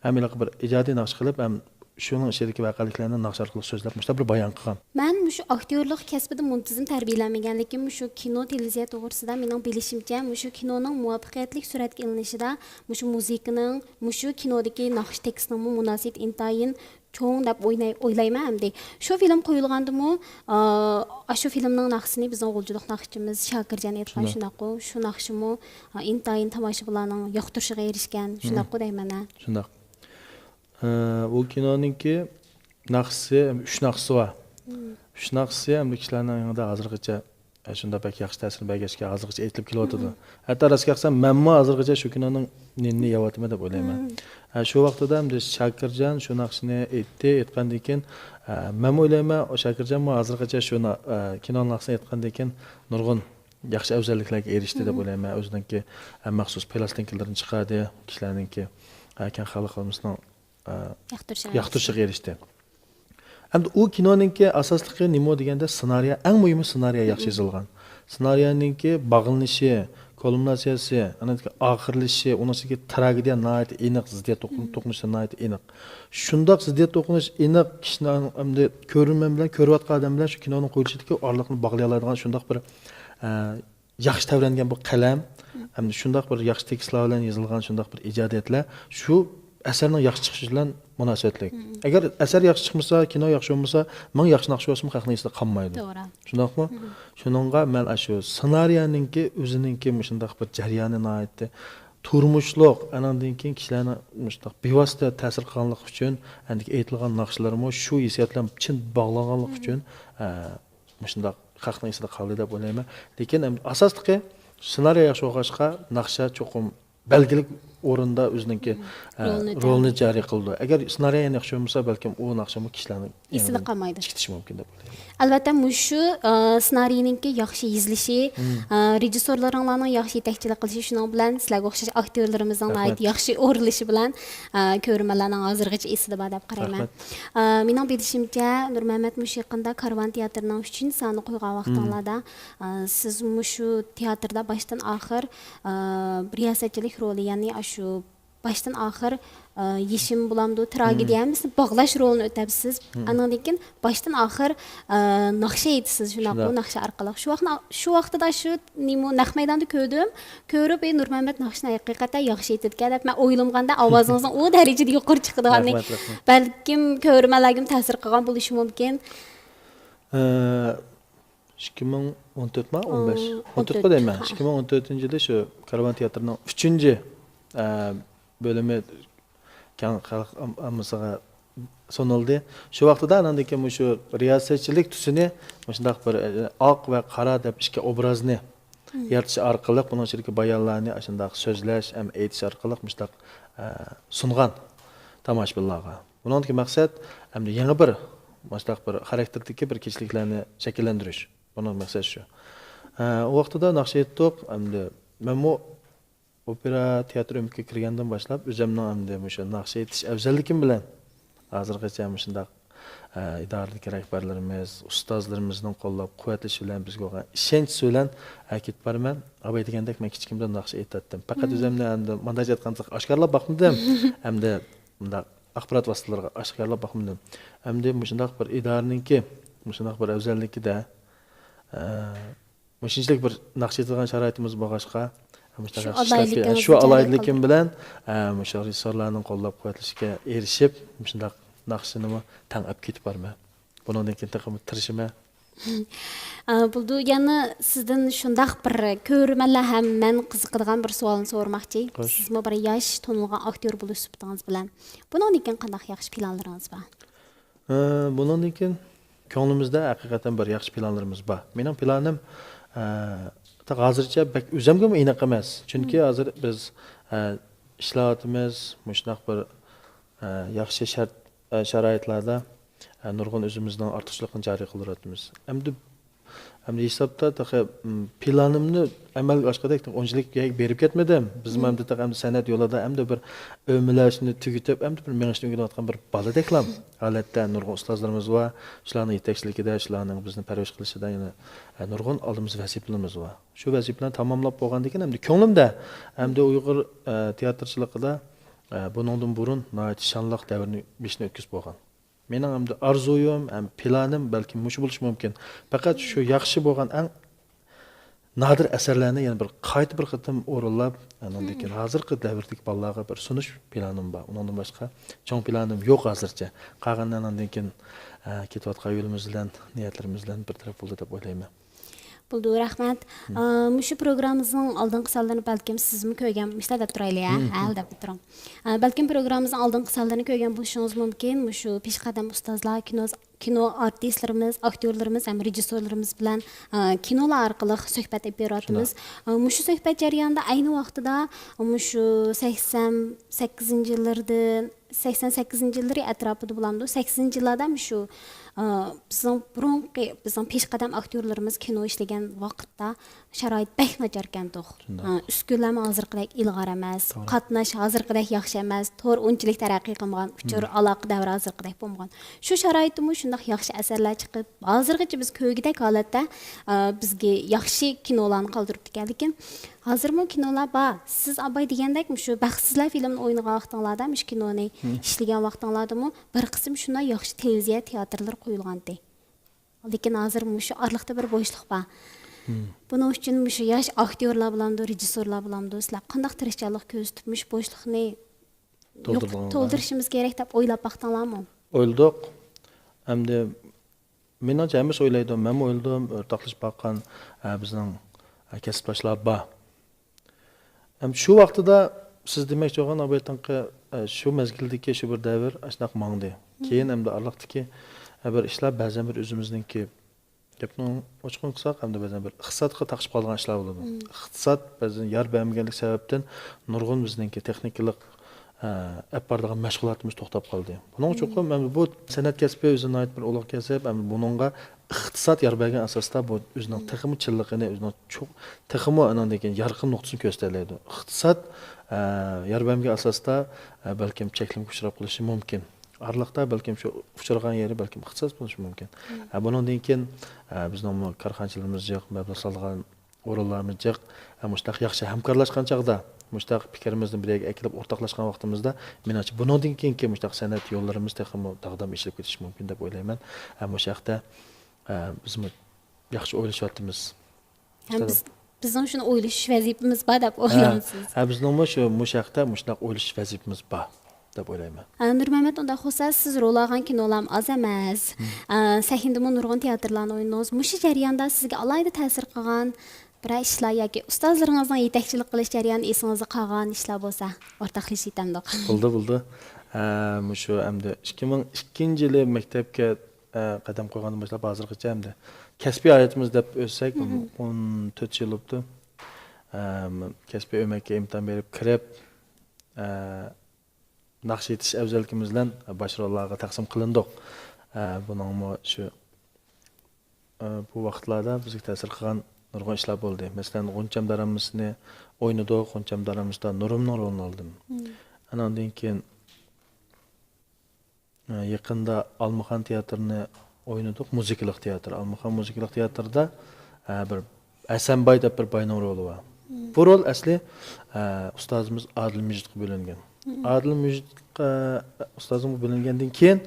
ھەم ھېلىقى بىر ئىجادىي ناخشا قىلىپ، ھەم شۇنىڭ ئىچىدىكى ۋەقەلىكلەرنى ناخشا ئارقىلىق سۆزلەپ، مۇشۇنداق بىر بايان قىلغان. مەن مۇشۇ ئاكتيورلۇق كەسپىدە مۇنتىزىم تەربىيەلەنمىگەنلىكىم، مۇشۇ كىنو، تېلېۋىزىيە توغرىسىدا مېنىڭ بىلىشىمچە، مۇشۇ كىنونىڭ مۇۋەپپەقىيەتلىك سۈرەتكە ئېلىنىشىدا مۇشۇ مۇزىكىنىڭ، مۇشۇ كىنودىكى ناخشا تېكىستىنىڭمۇ مۇناسىۋىتى ئىنتايىن چوڭ دەپ ئويناي-، ئويلايمەن ئەمدى. شۇ فىلىم قويۇلغاندىمۇ، ئا، ئاشۇ فىلىمنىڭ ناخشىسىنى بىزنىڭ غۇلجىلىق ناخشىچىمىز شاكىرجان ئېيتقان، شۇنداققۇ؟ شۇ ناخشىمۇ، ئا، ئىنتايىن تاماشىبىنلارنىڭ ياقتۇرۇشىغا ئېرىشكەن، شۇنداققۇ دەيمەن ھە؟ شۇنداق. ئە، ئۇ كىنونىڭكى ناخشىسى، ئۈچ ناخشىسى بار. ئۈچ ناخشىسى ئەمدى كىشىلەرنىڭ يېڭىدا ھازىرغىچە، ئە، شۇنداق بەك ياخشى تەسىر بەرگەچكە ھازىرغىچە ئېيتىلىپ كېلىۋاتىدۇ. ھەتتا راستىنى ئېيتسام، مەنمۇ ھازىرغىچە شۇ كىنونىڭ نېنىنى يەۋاتىمەن دەپ ئويلايمەن. ئە، شۇ ۋاقتىدا ئەمدى شاكىرجان شۇ ناخشىنى ئېيتتى، ئېيتقاندىن كېيىن، ئە، مەنمۇ ئويلايمەن، ئۇ شاكىرجانمۇ ھازىرغىچە شۇ نا-، ئە، كىنو ناخشىسىنى ئېيتقاندىن كېيىن نۇرغۇن ياخشى ئەۋزەللىكلەرگە ئېرىشتى دەپ ئويلايمەن. ئۆزىنىڭكى، ئە، مەخسۇس پىلاستىنكىلىرىنى چىقاردى. كىشىلەرنىڭكى، ئە، كەڭ خەلق ئاممىسىنىڭ، ئە، ياقتۇرۇشىغا ئېرىشتى. ئەمدى ئۇ كىنونىڭكى ئاساسلىقى نېمە دېگەندە، سېنارىيە، ئەڭ مۇھىمى سېنارىيە ياخشى يېزىلغان. سېنارىيەنىڭكى باغلىنىشى، كۇلمىناتسىيەسى، ئاندىن كېيىن ئاخىرلىشىشى، ئۇنىڭ ئىچىدىكى تراگېدىيە ناھايىتى ئېنىق، زىددىيەت توقۇن-، توقۇنۇشى ناھايىتى ئېنىق. شۇنداق زىددىيەت توقۇنۇش ئېنىق كىشىنى ئەمدى كۆرۈرمەن بىلەن، كۆرۈۋاتقان ئادەم بىلەن شۇ كىنونىڭ قۇيىلىشىدىكى ئارىلىقنى باغلىيالايدىغان شۇنداق بىر، ئە، ياخشى تەۋرەنگەن بۇ قەلەم، ھەمدە شۇنداق بىر ياخشى تېكىستلار بىلەن يېزىلغان شۇنداق بىر ئىجادىيەتلەر شۇ ئەسەرنىڭ ياخشى چىقىشى بىلەن مۇناسىۋەتلىك. ئەگەر ئەسەر ياخشى چىقمىسا، كىنو ياخشى بولمىسا، مىڭ ياخشى ناخشا بولسىمۇ، خەقنىڭ ئېسىدە قالمايدۇ. توغرا. شۇنداقمۇ؟ شۇنىڭغا مەن ئاشۇ سېنارىيەنىڭكى ئۆزىنىڭكى مۇشۇنداق بىر جەريانى ناھايىتى تۇرمۇشلۇق، ئانىڭدىن كېيىن كىشىلەرنى مۇشۇنداق بىۋاسىتە تەسىر قىلغانلىقى ئۈچۈن، ئاندىكى ئېيتىلغان ناخشىلىرىمۇ شۇ ھېسسىيات بىلەن چىن باغلانغانلىقى ئۈچۈن، ئە، مۇشۇنداق خەقنىڭ ئېسىدە قالدى دەپ ئويلايمەن. لېكىن ئەم-، ئاساسلىقى سېنارىيە ياخشى بولغاچقا، ناخشا چوقۇم بەلگىلىك ئورۇندا ئۆزىنىڭكى، ئە، رولىنى جارى قىلىدۇ. ئەگەر سېنارىيە ياخشى بولمىسا، بەلكىم ئۇ ناخشىمۇ كىشىلەرنىڭ ئېسىدە قالمايدۇ. چىقىتىشى مۇمكىن دەپ ئويلايمەن. ئەلۋەتتە، مۇشۇ، ئە، سېنارىينىڭكى ياخشى يېزىلىشى، ئە، رېژىسسورلىرىڭلارنىڭ ياخشى يېتەكچىلىك قىلىشى، شۇنىڭ بىلەن سىلەرگە ئوخشاش ئاكتيورلىرىمىزنىڭ ناھايىتى ياخشى ئورۇنلىشى بىلەن، ئە، كۆرۈرمەنلەرنىڭ ھازىرغىچە ئېسىدە بار دەپ قارايمەن. ئە، مېنىڭ بىلىشىمچە، نۇرمەمەت مۇشۇ يېقىندا كارۋان تىياتىرىنىڭ ئۈچىنچى سانىنى قويغان ۋاقتىڭلاردا، ئە، سىز مۇشۇ تىياتىردا باشتىن ئاخىر، ئە، رىياسەتچىلىك رولى، يەنى ئاشۇ باشتىن ئاخىر، ئە، يېشىم بولامدۇ، تراگېدىيە ھەممىسىنى باغلاش رولىنى ئۆتەپسىز. ئانىڭدىن كېيىن باشتىن ئاخىر، ئە، ناخشا ئېيتىسىز، شۇنداقمۇ؟ ناخشا ئارقىلىق. شۇ ۋاقىتتا، شۇ ۋاقتىدا شۇ نېمە، نەق مەيداندا كۆردۈم. كۆرۈپ، ئى، نۇرمەمەت ناخشىنى ھەقىقەتەن ياخشى ئېيتىدىكەن دەپ، مەن ئويلىمىغاندا ئاۋازىڭىزنىڭ ئۇ دەرىجىدە يۇقىرى چىقىدىغاننى بەلكىم كۆرۈرمەنلەرگىمۇ تەسىر قىلغان بولۇشى مۇمكىن. ئىككى مىڭ ئون تۆتمۇ، ئون بەش؟ ئون تۆت دەيمەن. ئىككى مىڭ ئون تۆتىنچى يىلى شۇ كارۋان تىياتىرىنىڭ ئۈچىنچى، ئە، بۆلۈمى كەڭ خەلق ئام-، ئاممىسىغا سۇنۇلدى. شۇ ۋاقتىدا ئاناندىن كېيىن مۇشۇ رىياسەتچىلىك تۈسىنى مۇشۇنداق بىر، ئە، ئاق ۋە قارا دەپ ئىككى ئوبرازنى يارىتىش ئارقىلىق، بۇنىڭ ئىچىدىكى بايانلارنى ئاشۇنداق سۆزلەش ھەم ئېيتىش ئارقىلىق مۇشۇنداق، ئە، سۇنغان تاماشىبىنلارغا. بۇنىڭدىكى مەقسەت ئەمدى يېڭى بىر مۇشۇنداق بىر خاراكتېردىكى بىر كېچىلىكلەرنى شەكىللەندۈرۈش. بۇنىڭ مەقسەت شۇ. ئە، ئۇ ۋاقتىدا ناخشا ئېيتتۇق. ئەمدى مەنمۇ ئوپېرا تىياتىر ئۆمىكىگە كىرگەندىن باشلاپ ئۆزۈمنىڭ ئەمدى مۇشۇ ناخشا ئېيتىش ئەۋزەللىكىم بىلەن، ھازىرغىچە مۇشۇنداق، ئە، ئىدارىدىكى رەھبەرلىرىمىز، ئۇستازلىرىمىزنىڭ قوللاپ قۇۋۋەتلىشى بىلەن، بىزگە بولغان ئىشەنچىسى بىلەن، ئە، كېتىپ بارىمەن. ئاباي دېگەندەك مەن كىچىكىمدىن ناخشا ئېيتاتتىم. پەقەت ئۆزۈمنى ئەمدى مۇنداق ئېيتقاندا ئاشكارىلاپ باقمىدىم. ئەمدى مۇنداق ئاخبارات ۋاسىتىلىرىغا ئاشكارىلاپ باقمىدىم. ئەمدى مۇشۇنداق بىر ئىدارىنىڭكى مۇشۇنداق بىر ئەۋزەللىكىدە، ئە، مۇشۇنچىلىك بىر ناخشا ئېيتىدىغان شارائىتىمىز بولغاچقا، مۇشۇنداق شۇ ياخشى ئىشلار، ئالاھىدىلىكىڭىزنى شۇ جارى ئالاھىدىلىكىم قىلدىڭىز. بىلەن، ئە، مۇشۇ رېژىسسورلارنىڭ قوللاپ قۇۋۋەتلىشىگە ئېرىشىپ، مۇشۇنداق ناخشىنىمۇ تەڭ ئەپ كېتىپ بارىمەن. بۇنىڭدىن كېيىن تېخىمۇ تىرىشىمەن. ئە، بولىدۇ. يەنە سىزدىن شۇنداق بىر كۆرۈرمەنلەر ھەم مەن قىزىقىدىغان بىر سوئالنى سورىماقچى. خوش. سىزمۇ بىر ياش تونۇلغان ئاكتيور بولۇش سۈپىتىڭىز بىلەن، بۇنىڭدىن كېيىن قانداق ياخشى پىلانلىرىڭىز بار؟ ئە، بۇنىڭدىن كېيىن كۆڭلىمىزدە ھەقىقەتەن بىر ياخشى پىلانلىرىمىز بار. مېنىڭ پىلانىم، ئە، تېخى ھازىرچە بەك ئۆزۈمگىمۇ ئېنىق ئەمەس. چۈنكى ھازىر بىز، ئە، ئىشلەۋاتىمىز، مۇشۇنداق بىر، ئە، ياخشى شەرت، ئە، شارائىتلاردا، ئە، نۇرغۇن ئۆزىمىزنىڭ ئارتۇقچىلىقىنى جارى قىلدۇرۇۋاتىمىز. ئەمدى، ئەمدى ھېسابتا تېخى، م، پىلانىمنى ئەمەلگە ئاشقۇدەك ئۇنچىلىك يەرگە بېرىپ كەتمىدىم. بىزمۇ ئەمدى تېخى ئەمدى سەنئەت يولىدا ئەمدى بىر ئۆمىلەشنى تۈگىتىپ، ئەمدى بىر مېڭىشنى ئۆگىنىۋاتقان بىر بالىدەكلا ھالەتتە نۇرغۇن ئۇستازلىرىمىز بار. شۇلارنىڭ يېتەكچىلىكىدە، شۇلارنىڭ بىزنى پەرۋىش قىلىشىدا يەنە، ئە، نۇرغۇن ئالدىمىزدا ۋەزىپىلىرىمىز بار. شۇ ۋەزىپىلەرنى تاماملاپ بولغاندىن كېيىن، ئەمدى كۆڭلۈمدە ئەمدى ئۇيغۇر، ئە، تىياتىرچىلىقىدا، ئە، بۇنىڭدىن بۇرۇن ناھايىتى شانلىق دەۋرنى بېشىدىن ئۆتكۈزۈپ بولغان. مېنىڭ ئەمدى ئارزۇيۇم ھەم پىلانىم بەلكىم مۇشۇ بولۇشى مۇمكىن. پەقەت شۇ ياخشى بولغان ئەڭ نادىر ئەسەرلەرنى يەنە بىر قايتا بىر قېتىم ئورۇنلاپ، ئاندىن كېيىن ھازىرقى دەۋردىكى بالىلارغا بىر سۇنۇش پىلانىم بار. ئۇنىڭدىن باشقا چوڭ پىلانىم يوق ھازىرچە. قالغانلىرى ئاندىن كېيىن، ئە، كېتىۋاتقان يولىمىز بىلەن، نىيەتلىرىمىز بىلەن بىر تەرەپ بولدى دەپ ئويلايمەن. بولدى، رەھمەت. ئا، مۇشۇ پروگراممىمىزنىڭ ئالدىنقى سانلىرىنى بەلكىم سىزمۇ كۆرگەن، مۇشۇنداق دەپ تۇرايلى، ھە؟ ھە، دەپ تۇرۇڭ. ئا، بەلكىم پروگراممىمىزنىڭ ئالدىنقى سانلىرىنى كۆرگەن بولۇشىڭىز مۇمكىن. مۇشۇ پېشقەدەم ئۇستازلار، كىنو، كىنو ئارتىسلىرىمىز، ئاكتيورلىرىمىز ھەم رېژىسسورلىرىمىز بىلەن، ئا، كىنولار ئارقىلىق سۆھبەت ئېلىپ بېرىۋاتىمىز. شۇنداق. ئا، مۇشۇ سۆھبەت جەريانىدا ئەينى ۋاقتىدا مۇشۇ سەكسەن سەككىزىنچى يىللىرىدىن سەكسەن سەككىزىنچى يىللىرى ئەتراپىدا بولامدۇ؟ سەكسىنىنچى يىللاردا مۇشۇ، ئا، بىزنىڭ بۇرۇنقى، بىزنىڭ پېشقەدەم ئاكتيورلىرىمىز كىنو ئىشلىگەن ۋاقىتتا شارائىت بەك ناچاركەنتۇق. شۇنداق. ئا، ئۈسكۈنىلەرمۇ ھازىرقىدەك ئىلغار ئەمەس، توغرا. قاتناش ھازىرقىدەك ياخشى ئەمەس، تور ئۇنچىلىك تەرەققىي قىلمىغان، ئۇچۇر ئالاقە دەۋرى ھازىرقىدەك بولمىغان. شۇ شارائىتتىمۇ شۇنداق ياخشى ئەسەرلەر چىقىپ، ھازىرغىچە بىز كۆرگۈدەك ھالەتتە، ئا، بىزگە ياخشى كىنولارنى قالدۇرۇپتىكەن. لېكىن ھازىرمۇ كىنولار بار. سىز ئاباي دېگەندەك مۇشۇ بەختسىزلەر فىلىمىنى ئوينىغان ۋاقتىڭلاردا، مۇشۇ كىنونى ئىشلىگەن ۋاقتىڭلاردىمۇ بىر قىسىم شۇنداق ياخشى تېلېۋىزىيە تىياتىرلىرى قويۇلغانتى. لېكىن ھازىر مۇشۇ ئارىلىقتا بىر بوشلۇق بار. بۇنىڭ ئۈچۈن مۇشۇ ياش ئاكتيورلار بولامدۇ، رېژىسسورلار بولامدۇ، سىلەر قانداق تىرىشچانلىق كۆرسىتىپ مۇشۇ بوشلۇقنى يوق-، تولدۇرىدىغان تولدۇرۇشىمىز كېرەك دەپ ئويلاپ باقتىڭلارمۇ؟ ئويلىدۇق. ئەمدى مېنىڭچە ھەممىسى ئويلايدۇ، مەنمۇ ئويلىدىم، ئورتاقلىشىپ باققان، ئە، بىزنىڭ، ئە، كەسىپداشلار بار. ھەم شۇ ۋاقتىدا سىز دېمەكچى بولغان ئابايتىڭقى، ئە، شۇ مەزگىلدىكى شۇ بىر دەۋر ئاشۇنداق ماڭدى. كېيىن ئەمدى ئارىلىقتىكى، ئە، بىر ئىشلار بەزەن بىر ئۆزىمىزنىڭكى گەپنىڭ ئوچۇقىنى قىلساق، ئەمدى بەزەن بىر ئىقتىسادقا تاقىشىپ قالىدىغان ئىشلار بولىدۇ. ئىقتىساد بەزەن يار بەرمىگەنلىك سەۋەبتىن نۇرغۇن بىزنىڭكى تېخنىكىلىق، ئە، ئەپ بارىدىغان مەشغۇلاتىمىز توختاپ قالدى. بۇنىڭ چوقۇم ئەمدى بۇ سەنئەت كەسپى ئۆزى ناھايىتى بىر ئۇلۇغ كەسىپ، ئەمدى بۇنىڭغا ئىقتىساد يار بەرگەن ئاساستا بۇ ئۆزىنىڭ تېخىمۇ چىنلىقىنى، ئۆزىنىڭ چوق-، تېخىمۇ ئانىڭدىن كېيىن يارقىن نۇقتىسىنى كۆرسىتەلەيدۇ. ئىقتىساد، ئە، يار بەرمىگەن ئاساستا، ئە، بەلكىم چەكلىمىگە ئۇچراپ قېلىشى مۇمكىن. ئارىلىقتا بەلكىم شۇ ئۇچرىغان يېرى بەلكىم ئىختىساس بولۇشى مۇمكىن. ھە، بۇنىڭدىن كېيىن، ھە، بىزنىڭمۇ كارخانىچىلىرىمىز جىق، مەبلەغ سالغان ئورۇنلارمىز جىق. ھە، مۇشۇنداق ياخشى ھەمكارلاشقان چاغدا، مۇشۇنداق پىكرىمىزنى بىر يەرگە ئەكېلىپ ئورتاقلاشقان ۋاقتىمىزدا، مېنىڭچە بۇنىڭدىن كېيىنكى مۇشۇنداق سەنئەت يوللىرىمىز تېخىمۇ داغدام ئېچىلىپ كېتىشى مۇمكىن دەپ ئويلايمەن. ھە، مۇشۇ ھەقتە، ھە، بىزمۇ ياخشى ئويلىشىۋاتىمىز. ھەم بىز، بىزنىڭ شۇنى ئويلىشىش ۋەزىپىمىز بار دەپ ئويلايمىز. ھە، بىزنىڭمۇ شۇ، مۇشۇ ھەقتە مۇشۇنداق ئويلىشىش ۋەزىپىمىز بار دەپ ئويلايمەن. ئە، نۇرمەمەت، ئۇنداق بولسا، سىز رول ئالغان كىنولارمۇ ئاز ئەمەس. ئە، سەھنىدىمۇ نۇرغۇن تىياتىرلارنى ئوينىدىڭىز. مۇشۇ جەرياندا سىزگە ئالاھىدە تەسىر قىلغان بىرەر ئىشلار ياكى ئۇستازلىرىڭىزنىڭ يېتەكچىلىك قىلىش جەريانى ئېسىڭىزدە قالغان ئىشلار بولسا، ئورتاقلىشىۋېتەمدۇق؟ بولدى، بولدى. ھە، مۇشۇ ئەمدى ئىككى مىڭ ئىككىنچى يىلى مەكتەپكە، ئە، قەدەم قويغاندىن باشلاپ ھازىرغىچە ئەمدى كەسپىي ھاياتىمىز دەپ ئۆتسەك، مم. ئون تۆت يىل بوپتۇ. ئەم، كەسپىي ئۆمەككە ئىمتىھان بېرىپ كىرىپ، ئە، ناخشا ئېيتىش ئەۋزەللىكىمىز بىلەن باش روللارغا تەقسىم قىلىندۇق. ئە، بۇنىڭمۇ شۇ، ئە، بۇ ۋاقىتلاردا بىزگە تەسىر قىلغان نۇرغۇن ئىشلار بولدى. مەسىلەن، غۇنچەم دارامىسىنى ئوينىدۇق، غۇنچەم دارامىسىدا نۇرۇمنىڭ رولىنى ئالدىم. مم. ئاناندىن كېيىن، ئە، يېقىندا ئالمىخان تىياتىرىنى ئوينىدۇق، مۇزىكىلىق تىياتىر. ئالمىخان مۇزىكىلىق تىياتىرىدا، ئە، بىر ھەسەنباي دەپ بىر باينىڭ رولى بار. مم. بۇ رول ئەسلى، ئە، ئۇستازىمىز ئادىل مىجىتقا بۆلۈنگەن. مم. ئادىل مىجىتقا، ئۇستازىمغا بۆلۈنگەندىن كېيىن،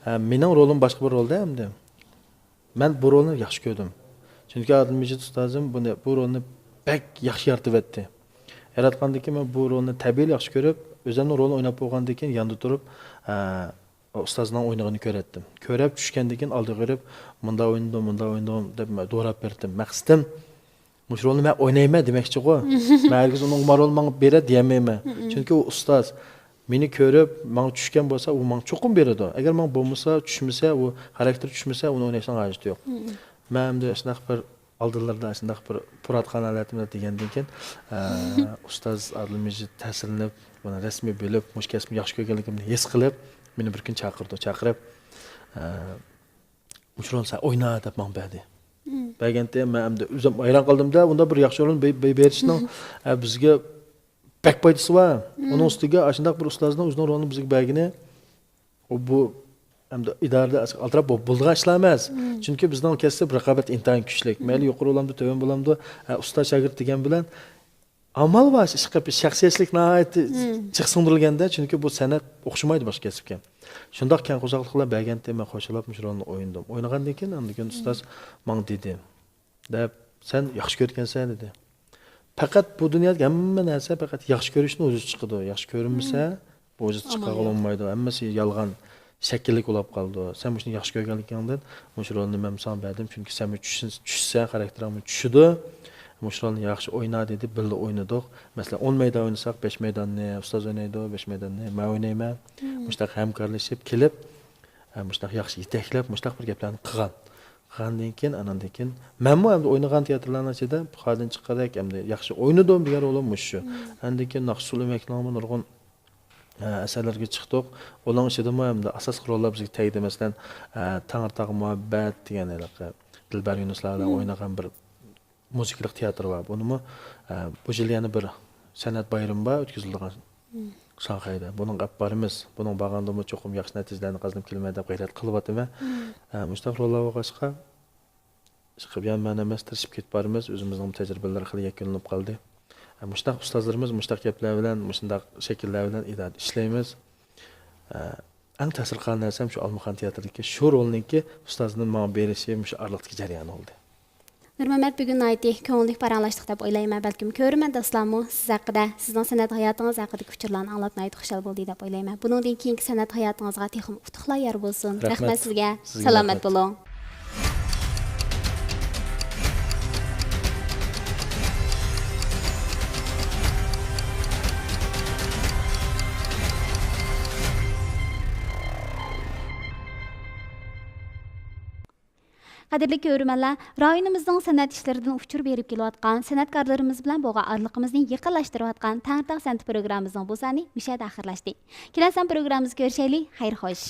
ئە، مېنىڭ رولۇم باشقا بىر رولدا ئەمدى. مەن بۇ رولنى ياخشى كۆردۈم. چۈنكى ئادىل مىجىت ئۇستازىم بۇنى، بۇ رولنى بەك ياخشى يارىتىۋەتتى. ياراتقاندىن كېيىن مەن بۇ رولنى تەبىئىيلا ياخشى كۆرۈپ، ئۆزۈمنىڭ رولىنى ئويناپ بولغاندىن كېيىن ياندا تۇرۇپ، ئە، ئۇستازنىڭ ئوينىغىنى كۆرەتتىم. كۆرۈپ چۈشكەندىن كېيىن ئالدىغا بېرىپ، مۇنداق ئوينىدىم، مۇنداق ئوينىدىم دەپ دوراپ بەرتتىم. مەقسىتىم، مۇشۇ رولنى مەن ئوينايمەن دېمەكچىغۇ. مەن ھەرگىز ئۇنىڭغا ما رول ماڭا بېرە دېيەلمەيمەن. مم. چۈنكى ئۇ ئۇستاز مېنى كۆرۈپ، ماڭا چۈشكەن بولسا، ئۇ ماڭا چوقۇم بېرىدۇ. ئەگەر ماڭا بولمىسا، چۈشمىسە، ئۇ خاراكتېرى چۈشمىسە، ئۇنى ئويناشنىڭ ھاجىتى يوق. مم. مەن ئەمدى شۇنداق بىر ئالدىلىرىدا شۇنداق بىر پۇراتقان ھالەتىمدە دېگەندىن كېيىن، ئە، ئۇستاز ئادىل مىجىت تەسىرلىنىپ، مانا رەسمىي بىلىپ، مۇشۇ كەسپىمنى ياخشى كۆرگەنلىكىمنى ھېس قىلىپ، مېنى بىر كۈنى چاقىردى. چاقىرىپ، ئە، مۇشۇ رولنى سەن ئوينا دەپ ماڭا بەردى. مم. بەرگەنتى مەن ئەمدى ئۆزۈم ھەيران قالدىمدا، ئۇنداق بىر ياخشى رول بە-، بە-، بېرىشنىڭ، مم. ئە، بىزگە بەك پايدىسى بار. مم. ئۇنىڭ ئۈستىگە ئاشۇنداق بىر ئۇستازنىڭ ئۆزىنىڭ رولىنى بىزگە بەرگىنى، ئۇ بۇ ئەمدى ئىدارىدە ئالدىراپ بولىدىغان ئىشلار ئەمەس. مم. چۈنكى بىزنىڭ كەسىپ رىقابەت ئىنتايىن كۈچلۈك. مم. مەيلى يۇقىرى بولامدۇ، تۆۋەن بولامدۇ، ئە، ئۇستاز شاگىرت دېگەن بىلەن ئامال بار ئىش قىلىپ، شەخسىيەتچىلىك ناھايىتى مم. جىق سىڭدۈرۈلگەندە، چۈنكى بۇ سەنئەت ئوخشىمايدۇ باشقا كەسىپكە. شۇنداق كەڭ قورساقلىق بىلەن بەرگەنتى مەن خوش بولاپ مۇشۇ رولنى ئوينىدىم. ئوينىغاندىن كېيىن ئاندىن كېيىن ئۇستاز ماڭا دېدى، دەپ، سەن ياخشى كۆرىدىكەنسەن دېدى. پەقەت بۇ دۇنيادىكى ھەممە نەرسە پەقەت ياخشى كۆرۈشتىن ۋۇجۇدقا چىقىدۇ. ياخشى كۆرۈنمىسە، مم. بۇ ۋۇجۇدقا ئامال چىقارغىلى يوق. بولمايدۇ. ھەممىسى يالغان، شەكىللىك بولاپ قالىدۇ. سەن مۇشۇنى ياخشى كۆرگەنلىكىڭدىن مۇشۇ رولنى مەن ساڭا بەردىم، چۈنكى سەنمۇ چۈشسەن، چۈشسەڭ خاراكتېرىڭمۇ چۈشىدۇ. مۇشۇ رولنى ياخشى ئوينا دېدى، بىللە ئوينىدۇق. مەسىلەن، ئون مەيدان ئوينىساق، بەش مەيداننى ئۇستاز ئوينايدۇ، بەش مەيداننى مەن ئوينايمەن. مم. مۇشۇنداق ھەمكارلىشىپ كېلىپ، ھە، مۇشۇنداق ياخشى يېتەكلەپ، مۇشۇنداق بىر گەپلەرنى قىلغان. قىلغاندىن كېيىن، ئاناندىن كېيىن مەنمۇ ئەمدى ئوينىغان تىياتىرلارنىڭ ئىچىدە خالىدىن چىققاندەك ئەمدى ياخشى ئوينىدىم دېگەن رولۇم مۇشۇ. مم. ئاندىن كېيىن ناخشا ئۇسسۇل ئۆمەكلىرىنىڭمۇ نۇرغۇن، ئە، ئەسەرلىرىگە چىقتۇق. ئۇلارنىڭ ئىچىدىمۇ ئەمدى ئاساسلىق روللار بىزگە تەگدى. مەسىلەن، ئە، تەڭرىتاغ مۇھەببەت دېگەن ھېلىقى دىلبەر يۇنۇسلار بىلەن مم. ئوينىغان بىر مۇزىكىلىق تىياتىر بار. بۇنىمۇ، ئە، بۇ يىل يەنە بىر سەنئەت بايرىمى بار، ئۆتكۈزۈلىدىغان مم. شاڭخەيدە. بۇنىڭغا ئەپ بارىمىز. بۇنىڭ بارغاندىمۇ چوقۇم ياخشى نەتىجىلەرنى قازىنىپ كېلىمەن دەپ غەيرەت قىلىۋاتىمەن. مم. ئە، مۇشۇنداق روللار بولغاچقا، ئىشقىلىپ يان مەن ئەمەس، تىرىشىپ كېتىپ بارىمىز. ئۆزىمىزنىڭ تەجرىبىلىرى خېلى يەكۈنلىنىپ قالدى. ئە، مۇشۇنداق ئۇستازلىرىمىز مۇشۇنداق گەپلەر بىلەن، مۇشۇنداق شەكىللەر بىلەن ئىدارىدە ئىشلەيمىز. ئە، ئەڭ تەسىر قىلغان نەرسەم شۇ ئالمىخان تىياتىرىدىكى شۇ رولنىڭكى ئۇستازنىڭ ماڭا بېرىشى مۇشۇ ئارىلىقتىكى جەريان بولدى. نۇرمەمەت، بۈگۈن ناھايىتى كۆڭۈللۈك پاراڭلاشتۇق دەپ ئويلايمەن. بەلكىم كۆرۈرمەن دوستلارمۇ سىز ھەققىدە، سىزنىڭ سەنئەت ھاياتىڭىز ھەققىدىكى ئۇچۇرلارنى ئاڭلاپ ناھايىتى خۇشال بولدى دەپ ئويلايمەن. بۇنىڭدىن كېيىنكى سەنئەت ھاياتىڭىزغا تېخىمۇ ئۇتۇقلار يار بولسۇن. رەھمەت. رەھمەت سىزگە. سىزگە سالامەت رەھمەت. بولۇڭ. قەدىرلىك كۆرۈرمەنلەر، رايونىمىزنىڭ سەنئەت ئىشلىرىدىن ئۇچۇر بېرىپ كېلىۋاتقان سەنئەتكارلىرىمىز بىلەن بولغان ئارىلىقىمىزنى يېقىنلاشتۇرۇۋاتقان تەڭرىتاغ سەنئىتى پروگراممىمىزنىڭ بۇ سانى مۇشۇ يەردە ئاخىرلاشتى. كېلەر سان پروگراممىمىزدا كۆرۈشەيلى. خەير خوش.